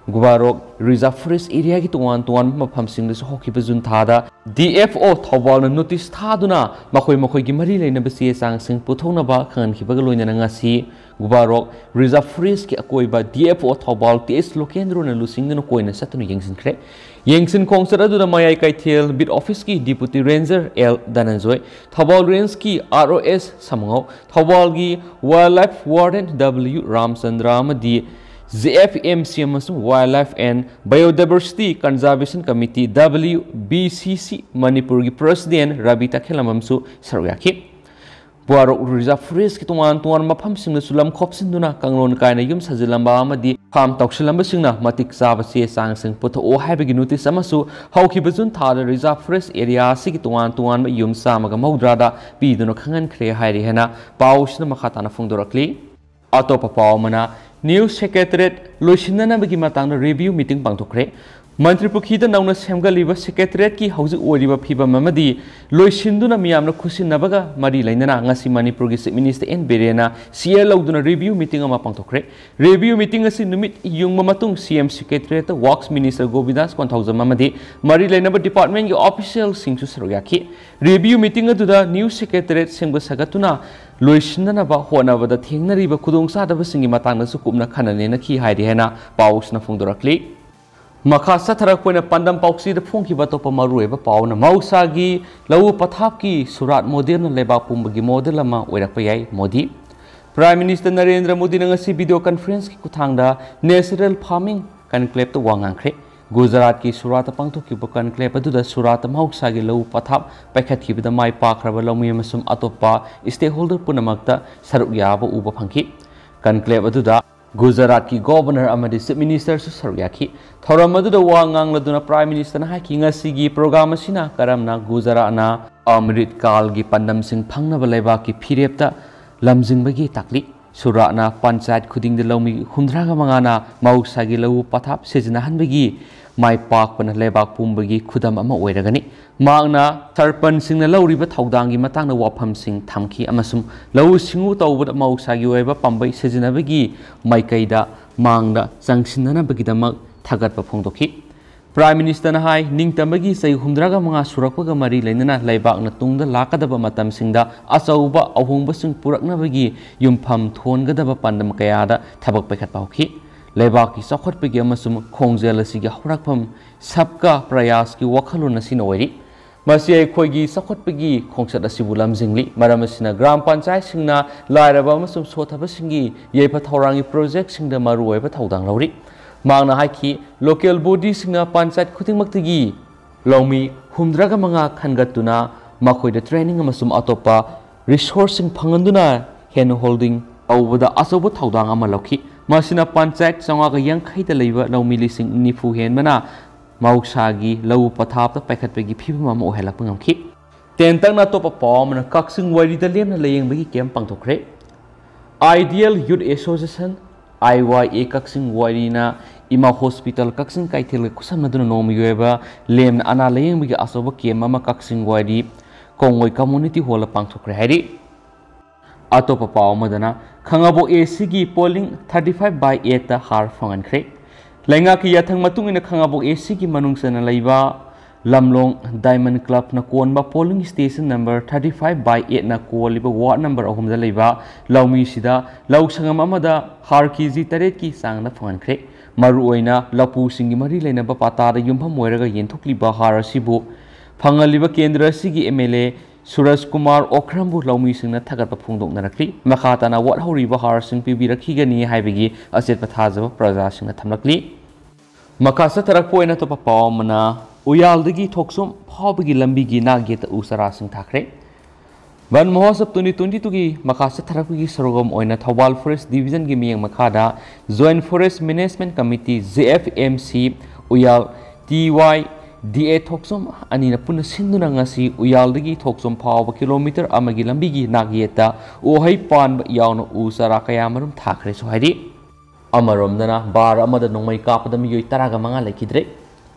ꯒꯨꯕꯥꯔꯣꯛ ꯔꯤꯖꯥꯔꯚ ꯐꯣꯔꯦꯁ ꯑꯦꯔꯤꯌꯥꯒꯤ ꯇꯣꯉꯥꯟ ꯇꯣꯉꯥꯟꯕ ꯃꯐꯝꯁꯤꯡꯗꯁꯨ ꯍꯧꯈꯤꯕ ꯖꯨꯟ ꯊꯥꯗ ꯗꯤ ꯑꯦꯐ ꯑꯣ ꯊꯧꯕꯥꯜꯅ ꯅꯣꯇꯤꯁ ꯊꯥꯗꯨꯅ ꯃꯈꯣꯏ ꯃꯈꯣꯏꯒꯤ ꯃꯔꯤ ꯂꯩꯅꯕ ꯆꯦ ꯆꯥꯡꯁꯤꯡ ꯄꯨꯊꯣꯛꯅꯕ ꯈꯪꯍꯟꯈꯤꯕꯒ ꯂꯣꯏꯅꯅ ꯉꯁꯤ ꯒꯨꯕꯥꯔꯣꯛ ꯔꯤꯖꯥꯔꯚ ꯐꯣꯔꯦꯁꯀꯤ ꯑꯀꯣꯏꯕ D F O Thoubal T ꯑꯦꯁ ꯂꯣꯀꯦꯟꯗ꯭ꯔꯣꯅ ꯂꯨꯆꯤꯡꯗꯨꯅ ꯀꯣꯏꯅ ꯆꯠꯇꯨꯅ ꯌꯦꯡꯁꯤꯟꯈ꯭ꯔꯦ꯫ ꯌꯦꯡꯁꯤꯟ ꯈꯣꯡꯆꯠ ꯑꯗꯨꯗ ꯃꯌꯥꯏ ꯀꯩꯊꯦꯜ ꯕꯤꯠ ꯑꯣꯐꯤꯁꯀꯤ deputy ranger L Dhananjoy, Thoubal ꯔꯦꯟꯖꯀꯤ ꯑꯥꯔ ꯑꯣ ꯑꯦꯁ ꯁꯃꯉꯧ, ꯊꯧꯕꯥꯜꯒꯤ wildlife warden W Ramchandra ꯑꯃꯗꯤ ꯖꯦ ꯑꯦꯐ ꯑꯦꯝ ꯁꯤ ꯑꯃꯁꯨꯡ Wildlife and Biodiversity Conservation Committee, W B C C, ꯃꯅꯤꯄꯨꯔꯒꯤ ꯄ꯭ꯔꯁꯤꯗꯦꯟ ꯔꯕꯤ ꯇꯈꯦꯜꯂꯝꯕꯝꯁꯨ ꯁꯔꯨꯛ ꯌꯥꯈꯤ꯫ ꯕꯨꯋꯥꯔꯣꯛ ꯔꯤꯖꯥꯔꯚ ꯐꯣꯔꯦꯁ꯭ꯠꯀꯤ ꯇꯣꯉꯥꯟ ꯇꯣꯉꯥꯟꯕ ꯃꯐꯝꯁꯤꯡꯗꯁꯨ ꯂꯝ ꯈꯣꯞꯆꯤꯟꯗꯨꯅ ꯀꯥꯡꯂꯣꯟ ꯀꯥꯏꯅ ꯌꯨꯝ ꯁꯥꯖꯤꯜꯂꯝꯕ ꯑꯃꯗꯤ ꯐꯥꯔꯝ ꯇꯧꯁꯤꯜꯂꯝꯕꯁꯤꯡꯅ ꯃꯇꯤꯛ ꯆꯥꯕ ꯆꯦ ꯆꯥꯡꯁꯤꯡ ꯄꯨꯊꯣꯛꯑꯣ ꯍꯥꯏꯕꯒꯤ ꯅꯣꯇꯤꯁ ꯑꯃꯁꯨ ꯍꯧꯈꯤꯕ ꯖꯨꯟ ꯊꯥꯗ ꯔꯤꯖꯥꯔꯚ ꯐꯣꯔꯦꯁ꯭ꯠ ꯑꯦꯔꯤꯌꯥ ꯑꯁꯤꯒꯤ ꯇꯣꯉꯥꯟ ꯇꯣꯉꯥꯟꯕ ꯌꯨꯝ ꯆꯥꯝꯃꯒ ꯃꯧꯗ꯭ꯔꯥꯗ ꯄꯤꯗꯨꯅ ꯈꯪꯍꯟꯈ꯭ꯔꯦ ꯍꯥꯏꯔꯤ ꯍꯥꯏꯅ ꯄꯥꯎꯁꯤꯅ ꯃꯈꯥ ꯇꯥꯅ ꯐꯣꯡꯗꯣꯔꯛꯂꯤ꯫ ꯑꯇꯣꯞꯄ ꯄꯥꯎ ꯑꯃꯅ, ꯅ꯭ꯌꯨ ꯁꯦꯀ꯭ꯔꯦꯇꯔꯤꯌꯦꯠ ꯂꯣꯏꯁꯤꯟꯅꯅꯕꯒꯤ ꯃꯇꯥꯡꯗ ꯔꯤꯚꯤꯌꯨ ꯃꯤꯇꯤꯡ ꯄꯥꯡꯊꯣꯛꯈ꯭ꯔꯦ꯫ ꯃꯟꯇ꯭ꯔꯤ ꯄꯨꯈ꯭ꯔꯤꯗ ꯅꯧꯅ ꯁꯦꯝꯒꯠꯂꯤꯕ ꯁꯦꯀ꯭ꯔꯦꯇꯔꯤꯌꯦꯠꯀꯤ ꯍꯧꯖꯤꯛ ꯑꯣꯏꯔꯤꯕ ꯐꯤꯕꯝ ꯑꯃꯗꯤ ꯂꯣꯏꯁꯤꯟꯗꯨꯅ ꯃꯤꯌꯥꯝꯅ ꯈꯨꯠꯁꯤꯟꯅꯕꯒ ꯃꯔꯤ ꯂꯩꯅꯅ ꯉꯁꯤ ꯃꯅꯤꯄꯨꯔꯒꯤ ꯆꯤꯐ ꯃꯤꯅꯤꯁꯇꯔ ꯑꯦꯟ ꯕꯤꯔꯦꯟꯅ ꯁꯤꯌꯔ ꯂꯧꯗꯨꯅ ꯔꯤꯚꯤꯌꯨ ꯃꯤꯇꯤꯡ ꯑꯃ ꯄꯥꯡꯊꯣꯛꯈ꯭ꯔꯦ꯫ ꯔꯤꯚꯤꯌꯨ ꯃꯤꯇꯤꯡ ꯑꯁꯤ ꯅꯨꯃꯤꯠ ꯌꯨꯡꯕ ꯃꯇꯨꯡ ꯁꯤ ꯑꯦꯝ ꯁꯦꯀ꯭ꯔꯦꯇꯔꯤꯌꯦꯠꯇ ꯋꯥꯔꯛꯁ ꯃꯤꯅꯤꯁꯇꯔ ꯒꯣꯕꯤꯟꯗꯥꯁ ꯀꯣꯟꯊꯧꯖꯝ ꯑꯃꯗꯤ ꯃꯔꯤ ꯂꯩꯅꯕ ꯗꯤꯄꯥꯔꯠꯃꯦꯟꯒꯤ ꯑꯣꯐꯤꯁꯤꯌꯦꯜꯁꯤꯡꯁꯨ ꯁꯔꯨꯛ ꯌꯥꯈꯤ꯫ ꯔꯤꯚꯤꯌꯨ ꯃꯤꯇꯤꯡ ꯑꯗꯨꯗ ꯅ꯭ꯌꯨ ꯁꯦꯀ꯭ꯔꯦꯇꯔꯤꯌꯦꯠ ꯁꯦꯝꯒꯠ ꯁꯥꯒꯠꯇꯨꯅ ꯂꯣꯏꯁꯤꯟꯅꯅꯕ ꯍꯣꯠꯅꯕꯗ ꯊꯦꯡꯅꯔꯤꯕ ꯈꯨꯗꯣꯡꯆꯥꯗꯕꯁꯤꯡꯒꯤ ꯃꯇꯥꯡꯗꯁꯨ ꯀꯨꯞꯅ ꯈꯟꯅ ꯅꯩꯅꯈꯤ ꯍꯥꯏꯔꯤ ꯍꯥꯏꯅ ꯄꯥꯎꯁꯤꯅ ꯐꯣꯡꯗꯣꯔꯛꯂꯤ꯫ ꯃꯈꯥ ꯆꯠꯊꯔꯛꯄ ꯑꯣꯏꯅ ꯄꯥꯟꯗꯝ ꯄꯥꯎꯆꯦꯗ ꯐꯣꯡꯈꯤꯕ ꯑꯇꯣꯞꯄ ꯃꯔꯨꯑꯣꯏꯕ ꯄꯥꯎꯅ ꯃꯍꯧꯁꯥꯒꯤ ꯂꯧꯎ ꯄꯊꯥꯞꯀꯤ ꯁꯨꯔꯥꯠ ꯃꯣꯗꯦꯜꯅ ꯂꯩꯕꯥꯛ ꯄꯨꯝꯕꯒꯤ ꯃꯣꯗꯦꯜ ꯑꯃ ꯑꯣꯏꯔꯛꯄ ꯌꯥꯏ, ꯃꯣꯗꯤ꯫ ꯄ꯭ꯔꯥꯏꯝ ꯃꯤꯅꯤꯁꯇꯔ ꯅꯔꯦꯟꯗ꯭ꯔ ꯃꯣꯗꯤꯅ ꯉꯁꯤ ꯚꯤꯗꯤꯑꯣ ꯀꯟꯐꯔꯦꯟꯁꯀꯤ ꯈꯨꯠꯊꯥꯡꯗ ꯅꯦꯆꯔꯦꯜ ꯐꯥꯔꯃꯤꯡ ꯀꯟꯀ꯭ꯂꯦꯕꯇ ꯋꯥ ꯉꯥꯡꯈ꯭ꯔꯦ꯫ ꯒꯨꯖꯔꯥꯠꯀꯤ ꯁꯨꯔꯥꯠꯇ ꯄꯥꯡꯊꯣꯛꯈꯤꯕ ꯀꯟꯀ꯭ꯂꯦꯕ ꯑꯗꯨꯗ ꯁꯨꯔꯥꯠꯇ ꯃꯍꯧꯁꯥꯒꯤ ꯂꯧꯎ ꯄꯊꯥꯞ ꯄꯥꯏꯈꯠꯈꯤꯕꯗ ꯃꯥꯏ ꯄꯥꯛꯈ꯭ꯔꯕ ꯂꯧꯃꯤ ꯑꯃꯁꯨꯡ ꯑꯇꯣꯞꯄ ꯁ꯭ꯇꯦꯛꯍꯣꯜꯗꯔ ꯄꯨꯝꯅꯃꯛꯇ ꯁꯔꯨꯛ ꯌꯥꯕ ꯎꯕ ꯐꯪꯈꯤ꯫ ꯀꯟꯀ꯭ꯂꯦꯕ ꯑꯗꯨꯗ ꯒꯨꯖꯔꯥꯠꯀꯤ ꯒꯣꯚꯔꯅꯔ ꯑꯃꯗꯤ ꯆꯤꯐ ꯃꯤꯅꯤꯁꯇꯔꯁꯨ ꯁꯔꯨꯛ ꯌꯥꯈꯤ꯫ ꯊꯧꯔꯝ ꯑꯗꯨꯗ ꯋꯥ ꯉꯥꯡꯂꯗꯨꯅ ꯄ꯭ꯔꯥꯏꯝ ꯃꯤꯅꯤꯁꯇꯔꯅ ꯍꯥꯏꯈꯤ, ꯉꯁꯤꯒꯤ ꯄ꯭ꯔꯣꯒ꯭ꯔꯥꯝ ꯑꯁꯤꯅ ꯀꯔꯝꯅ ꯒꯨꯖꯔꯥꯠꯅ ꯑꯃ꯭ꯔꯤꯠ ꯀꯥꯜꯒꯤ ꯄꯥꯟꯗꯝꯁꯤꯡ ꯐꯪꯅꯕ ꯂꯩꯕꯥꯛꯀꯤ ꯐꯤꯔꯦꯞꯇ ꯂꯝꯖꯤꯡꯕꯒꯤ ꯇꯥꯛꯂꯤ꯫ ꯁꯨꯔꯥꯠꯅ ꯄꯟꯆꯥꯌꯠ ꯈꯨꯗꯤꯡꯗ ꯂꯧꯃꯤ ꯍꯨꯝꯗ꯭ꯔꯥꯒ ꯃꯉꯥꯅ ꯃꯍꯧꯁꯥꯒꯤ ꯂꯧꯎ ꯄꯊꯥꯞ ꯁꯤꯖꯤꯟꯅꯍꯟꯕꯒꯤ ꯃꯥꯏ ꯄꯥꯛꯄꯅ ꯂꯩꯕꯥꯛ ꯄꯨꯝꯕꯒꯤ ꯈꯨꯗꯝ ꯑꯃ ꯑꯣꯏꯔꯒꯅꯤ꯫ ꯃꯍꯥꯛꯅ ꯁꯔꯄꯟꯁꯁꯤꯡꯅ ꯂꯧꯔꯤꯕ ꯊꯧꯗꯥꯡꯒꯤ ꯃꯇꯥꯡꯗ ꯋꯥꯐꯝꯁꯤꯡ ꯊꯝꯈꯤ ꯑꯃꯁꯨꯡ ꯂꯧꯎ ꯁꯤꯡꯎ ꯇꯧꯕꯗ ꯃꯍꯧꯁꯥꯒꯤ ꯑꯣꯏꯕ ꯄꯥꯝꯕꯩ ꯁꯤꯖꯤꯟꯅꯕꯒꯤ ꯃꯥꯏꯀꯩꯗ ꯃꯥꯡꯗ ꯆꯪꯁꯤꯟꯅꯅꯕꯒꯤꯗꯃꯛ ꯊꯥꯒꯠꯄ ꯐꯣꯡꯗꯣꯛꯈꯤ꯫ ꯄ꯭ꯔꯥꯏꯝ ꯃꯤꯅꯤꯁꯇꯔꯅ ꯍꯥꯏ, ꯅꯤꯡꯇꯝꯕꯒꯤ ꯆꯍꯤ ꯍꯨꯝꯗ꯭ꯔꯥꯒ ꯃꯉꯥ ꯁꯨꯔꯛꯄꯒ ꯃꯔꯤ ꯂꯩꯅꯅ ꯂꯩꯕꯥꯛꯅ ꯇꯨꯡꯗ ꯂꯥꯛꯀꯗꯕ ꯃꯇꯝꯁꯤꯡꯗ ꯑꯆꯧꯕ ꯑꯍꯣꯡꯕꯁꯤꯡ ꯄꯨꯔꯛꯅꯕꯒꯤ ꯌꯨꯝꯐꯝ ꯊꯣꯟꯒꯗꯕ ꯄꯥꯟꯗꯝ ꯀꯌꯥꯗ ꯊꯕꯛ ꯄꯥꯏꯈꯠꯄ ꯍꯧꯈꯤ꯫ ꯂꯩꯕꯥꯛꯀꯤ ꯆꯥꯎꯈꯠꯄꯒꯤ ꯑꯃꯁꯨꯡ ꯈꯣꯡꯖꯦꯜ ꯑꯁꯤꯒꯤ ꯍꯧꯔꯛꯐꯝ ꯁꯕꯀꯥ ꯄ꯭ꯔꯌꯥꯁꯀꯤ ꯋꯥꯈꯜꯂꯣꯟ ꯑꯁꯤꯅ ꯑꯣꯏꯔꯤ꯫ ꯃꯁꯤ ꯑꯩꯈꯣꯏꯒꯤ ꯆꯥꯎꯈꯠꯄꯒꯤ ꯈꯣꯡꯆꯠ ꯑꯁꯤꯕꯨ ꯂꯝꯖꯤꯡꯂꯤ꯫ ꯃꯔꯝ ꯑꯁꯤꯅ ꯒ꯭ꯔꯥꯝ ꯄꯟꯆꯥꯌꯠꯁꯤꯡꯅ ꯂꯥꯏꯔꯕ ꯑꯃꯁꯨꯡ ꯁꯣꯠꯊꯕꯁꯤꯡꯒꯤ ꯌꯥꯏꯐ ꯊꯧꯔꯥꯡꯒꯤ ꯄ꯭ꯔꯣꯖꯦꯛꯁꯤꯡꯗ ꯃꯔꯨꯑꯣꯏꯕ ꯊꯧꯗꯥꯡ ꯂꯧꯔꯤ꯫ ꯃꯍꯥꯛꯅ ꯍꯥꯏꯈꯤ, ꯂꯣꯀꯦꯜ ꯕꯣꯗꯤꯁꯤꯡꯅ ꯄꯟꯆꯥꯌꯠ ꯈꯨꯗꯤꯡꯃꯛꯇꯒꯤ ꯂꯧꯃꯤ ꯍꯨꯝꯗ꯭ꯔꯥꯒ ꯃꯉꯥ ꯈꯟꯒꯠꯇꯨꯅ ꯃꯈꯣꯏꯗ ꯇ꯭ꯔꯦꯅꯤꯡ ꯑꯃꯁꯨꯡ ꯑꯇꯣꯞꯄ ꯔꯤꯁꯣꯔꯁꯁꯤꯡ ꯐꯪꯍꯟꯗꯨꯅ ꯍꯦꯟ ꯍꯣꯜꯗꯤꯡ ꯇꯧꯕꯗ ꯑꯆꯧꯕ ꯊꯧꯗꯥꯡ ꯑꯃ ꯂꯧꯈꯤ꯫ ꯃꯁꯤꯅ ꯄꯟꯆꯥꯌꯠ ꯆꯥꯝꯃꯉꯥꯒ ꯌꯥꯡꯈꯩꯗ ꯂꯩꯕ ꯂꯧꯃꯤ ꯂꯤꯁꯤꯡ ꯅꯤꯐꯨ ꯍꯦꯟꯕꯅ ꯃꯍꯧꯁꯥꯒꯤ ꯂꯧ ꯄꯊꯥꯞꯇ ꯄꯥꯏꯈꯠꯄꯒꯤ ꯐꯤꯕꯝ ꯑꯃ ꯑꯣꯏꯍꯜꯂꯛꯄ ꯉꯝꯈꯤ꯫ ꯇꯦꯟꯇꯛꯅ ꯑꯇꯣꯞꯄ ꯄꯥꯎ ꯑꯃꯅ, ꯀꯛꯆꯤꯡ ꯋꯥꯏꯔꯤꯗ ꯂꯦꯝꯅ ꯂꯥꯌꯦꯡꯕꯒꯤ ꯀꯦꯝꯞ ꯄꯥꯡꯊꯣꯛꯈ꯭ꯔꯦ꯫ Ideal Youth Association, I Y A, ꯀꯛꯆꯤꯡ ꯋꯥꯏꯔꯤꯅ ꯏꯃꯥ ꯍꯣꯁꯄꯤꯇꯥꯜ ꯀꯛꯆꯤꯡ ꯀꯩꯊꯦꯜꯒ ꯈꯨꯠꯁꯝꯅꯗꯨꯅ ꯅꯣꯡꯃꯒꯤ ꯑꯣꯏꯕ ꯂꯦꯝꯅ ꯑꯅꯥ ꯂꯥꯌꯦꯡꯕꯒꯤ ꯑꯆꯧꯕ ꯀꯦꯝꯞ ꯑꯃ ꯀꯛꯆꯤꯡ ꯋꯥꯏꯔꯤ ꯀꯣꯡꯉꯣꯏ ꯀꯝꯃ꯭ꯌꯨꯅꯤꯇꯤ ꯍꯣꯜꯗ ꯄꯥꯡꯊꯣꯛꯈ꯭ꯔꯦ ꯍꯥꯏꯔꯤ꯫ ꯑꯇꯣꯞꯄ ꯄꯥꯎ ꯑꯃꯗꯅ, ꯈꯥꯉꯕꯣꯛ A Cꯒꯤ polling thirty five by eight ꯍꯥꯔ ꯐꯪꯍꯟꯈ꯭ꯔꯦ꯫ ꯂꯩꯉꯥꯛꯀꯤ ꯌꯥꯊꯪ ꯃꯇꯨꯡ ꯏꯟꯅ ꯈꯥꯉꯕꯣꯛ A Cꯒꯤ ꯃꯅꯨꯡ ꯆꯟꯅ ꯂꯩꯕ ꯂꯝꯂꯣꯡ ꯗꯥꯏꯃꯟ ꯀ꯭ꯂꯕꯅ ꯀꯣꯟꯕ polling station number thirty five by eightꯅ ꯀꯣꯜꯂꯤꯕ ward number ꯑꯍꯨꯝꯗ ꯂꯩꯕ ꯂꯧꯃꯤꯁꯤꯗ ꯂꯧ ꯁꯪꯒꯝ ꯑꯃꯗ ꯍꯥꯔ ꯀꯦ ꯖꯤ ꯇꯔꯦꯠꯀꯤ ꯆꯥꯡꯗ ꯐꯪꯍꯟꯈ꯭ꯔꯦ꯫ ꯃꯔꯨꯑꯣꯏꯅ ꯂꯧꯄꯨꯁꯤꯡꯒꯤ ꯃꯔꯤ ꯂꯩꯅꯕ ꯄꯥꯇꯥꯗ ꯌꯨꯝꯐꯝ ꯑꯣꯏꯔꯒ ꯌꯦꯟꯊꯣꯛꯂꯤꯕ ꯍꯥꯔ ꯑꯁꯤꯕꯨ ꯐꯪꯍꯜꯂꯤꯕ ꯀꯦꯟꯗ꯭ꯔ ꯑꯁꯤꯒꯤ M L A ꯁꯨꯔꯖ ꯀꯨꯃꯥꯔ ꯑꯣꯀ꯭ꯔꯝꯕꯨ ꯂꯧꯃꯤꯁꯤꯡꯅ ꯊꯥꯒꯠꯄ ꯐꯣꯡꯗꯣꯛꯅꯔꯛꯂꯤ꯫ ꯃꯈꯥ ꯇꯥꯅ ꯋꯥꯠꯍꯧꯔꯤꯕ ꯍꯥꯔꯁꯤꯡ ꯄꯤꯕꯤꯔꯛꯈꯤꯒꯅꯤ ꯍꯥꯏꯕꯒꯤ ꯑꯆꯦꯠꯄ ꯊꯥꯖꯕ ꯄ꯭ꯔꯖꯥꯁꯤꯡꯅ ꯊꯝꯂꯛꯂꯤ꯫ ꯃꯈꯥ ꯆꯠꯊꯔꯛꯄ ꯑꯣꯏꯅ ꯑꯇꯣꯞꯄ ꯄꯥꯎ ꯑꯃꯅ, ꯎꯌꯥꯜꯗꯒꯤ ꯊꯣꯛꯆꯣꯝ ꯐꯥꯎꯕꯒꯤ ꯂꯝꯕꯤꯒꯤ ꯅꯥꯛ ꯌꯦꯠꯇ ꯎ ꯆꯥꯔꯥꯁꯤꯡ ꯊꯥꯈ꯭ꯔꯦ꯫ ꯕꯟ ꯃꯍꯣꯠꯁꯕ twenty twenty twoꯒꯤ ꯃꯈꯥ ꯆꯠꯊꯔꯛꯄꯒꯤ ꯁꯔꯨꯛ ꯑꯃ ꯑꯣꯏꯅ ꯊꯧꯕꯥꯜ Forest Divisionꯒꯤ ꯃꯤꯠꯌꯦꯡ ꯃꯈꯥꯗ Joint Forest Management Committee, J F M C, ꯎꯌꯥꯜ T Y D A ꯊꯣꯛꯆꯣꯝ ꯑꯅꯤꯅ ꯄꯨꯟꯅ ꯁꯤꯟꯗꯨꯅ ꯉꯁꯤ ꯎꯌꯥꯜꯗꯒꯤ ꯊꯣꯛꯆꯣꯝ ꯐꯥꯎꯕ ꯀꯤꯂꯣꯃꯤꯇꯔ ꯑꯃꯒꯤ ꯂꯝꯕꯤꯒꯤ ꯅꯥꯛ ꯌꯦꯠꯇ ꯎꯍꯩ ꯄꯥꯟꯕ ꯌꯥꯎꯅ ꯎ ꯆꯥꯔꯥ ꯀꯌꯥ ꯃꯔꯨꯝ ꯊꯥꯈ꯭ꯔꯦꯁꯨ ꯍꯥꯏꯔꯤ꯫ ꯑꯃꯔꯣꯝꯗꯅ, ꯕꯥꯔ ꯑꯃꯗ ꯅꯣꯡꯃꯩ ꯀꯥꯞꯄꯗ ꯃꯤꯑꯣꯏ ꯇꯔꯥꯒ ꯃꯉꯥ ꯂꯩꯈꯤꯗ꯭ꯔꯦ꯫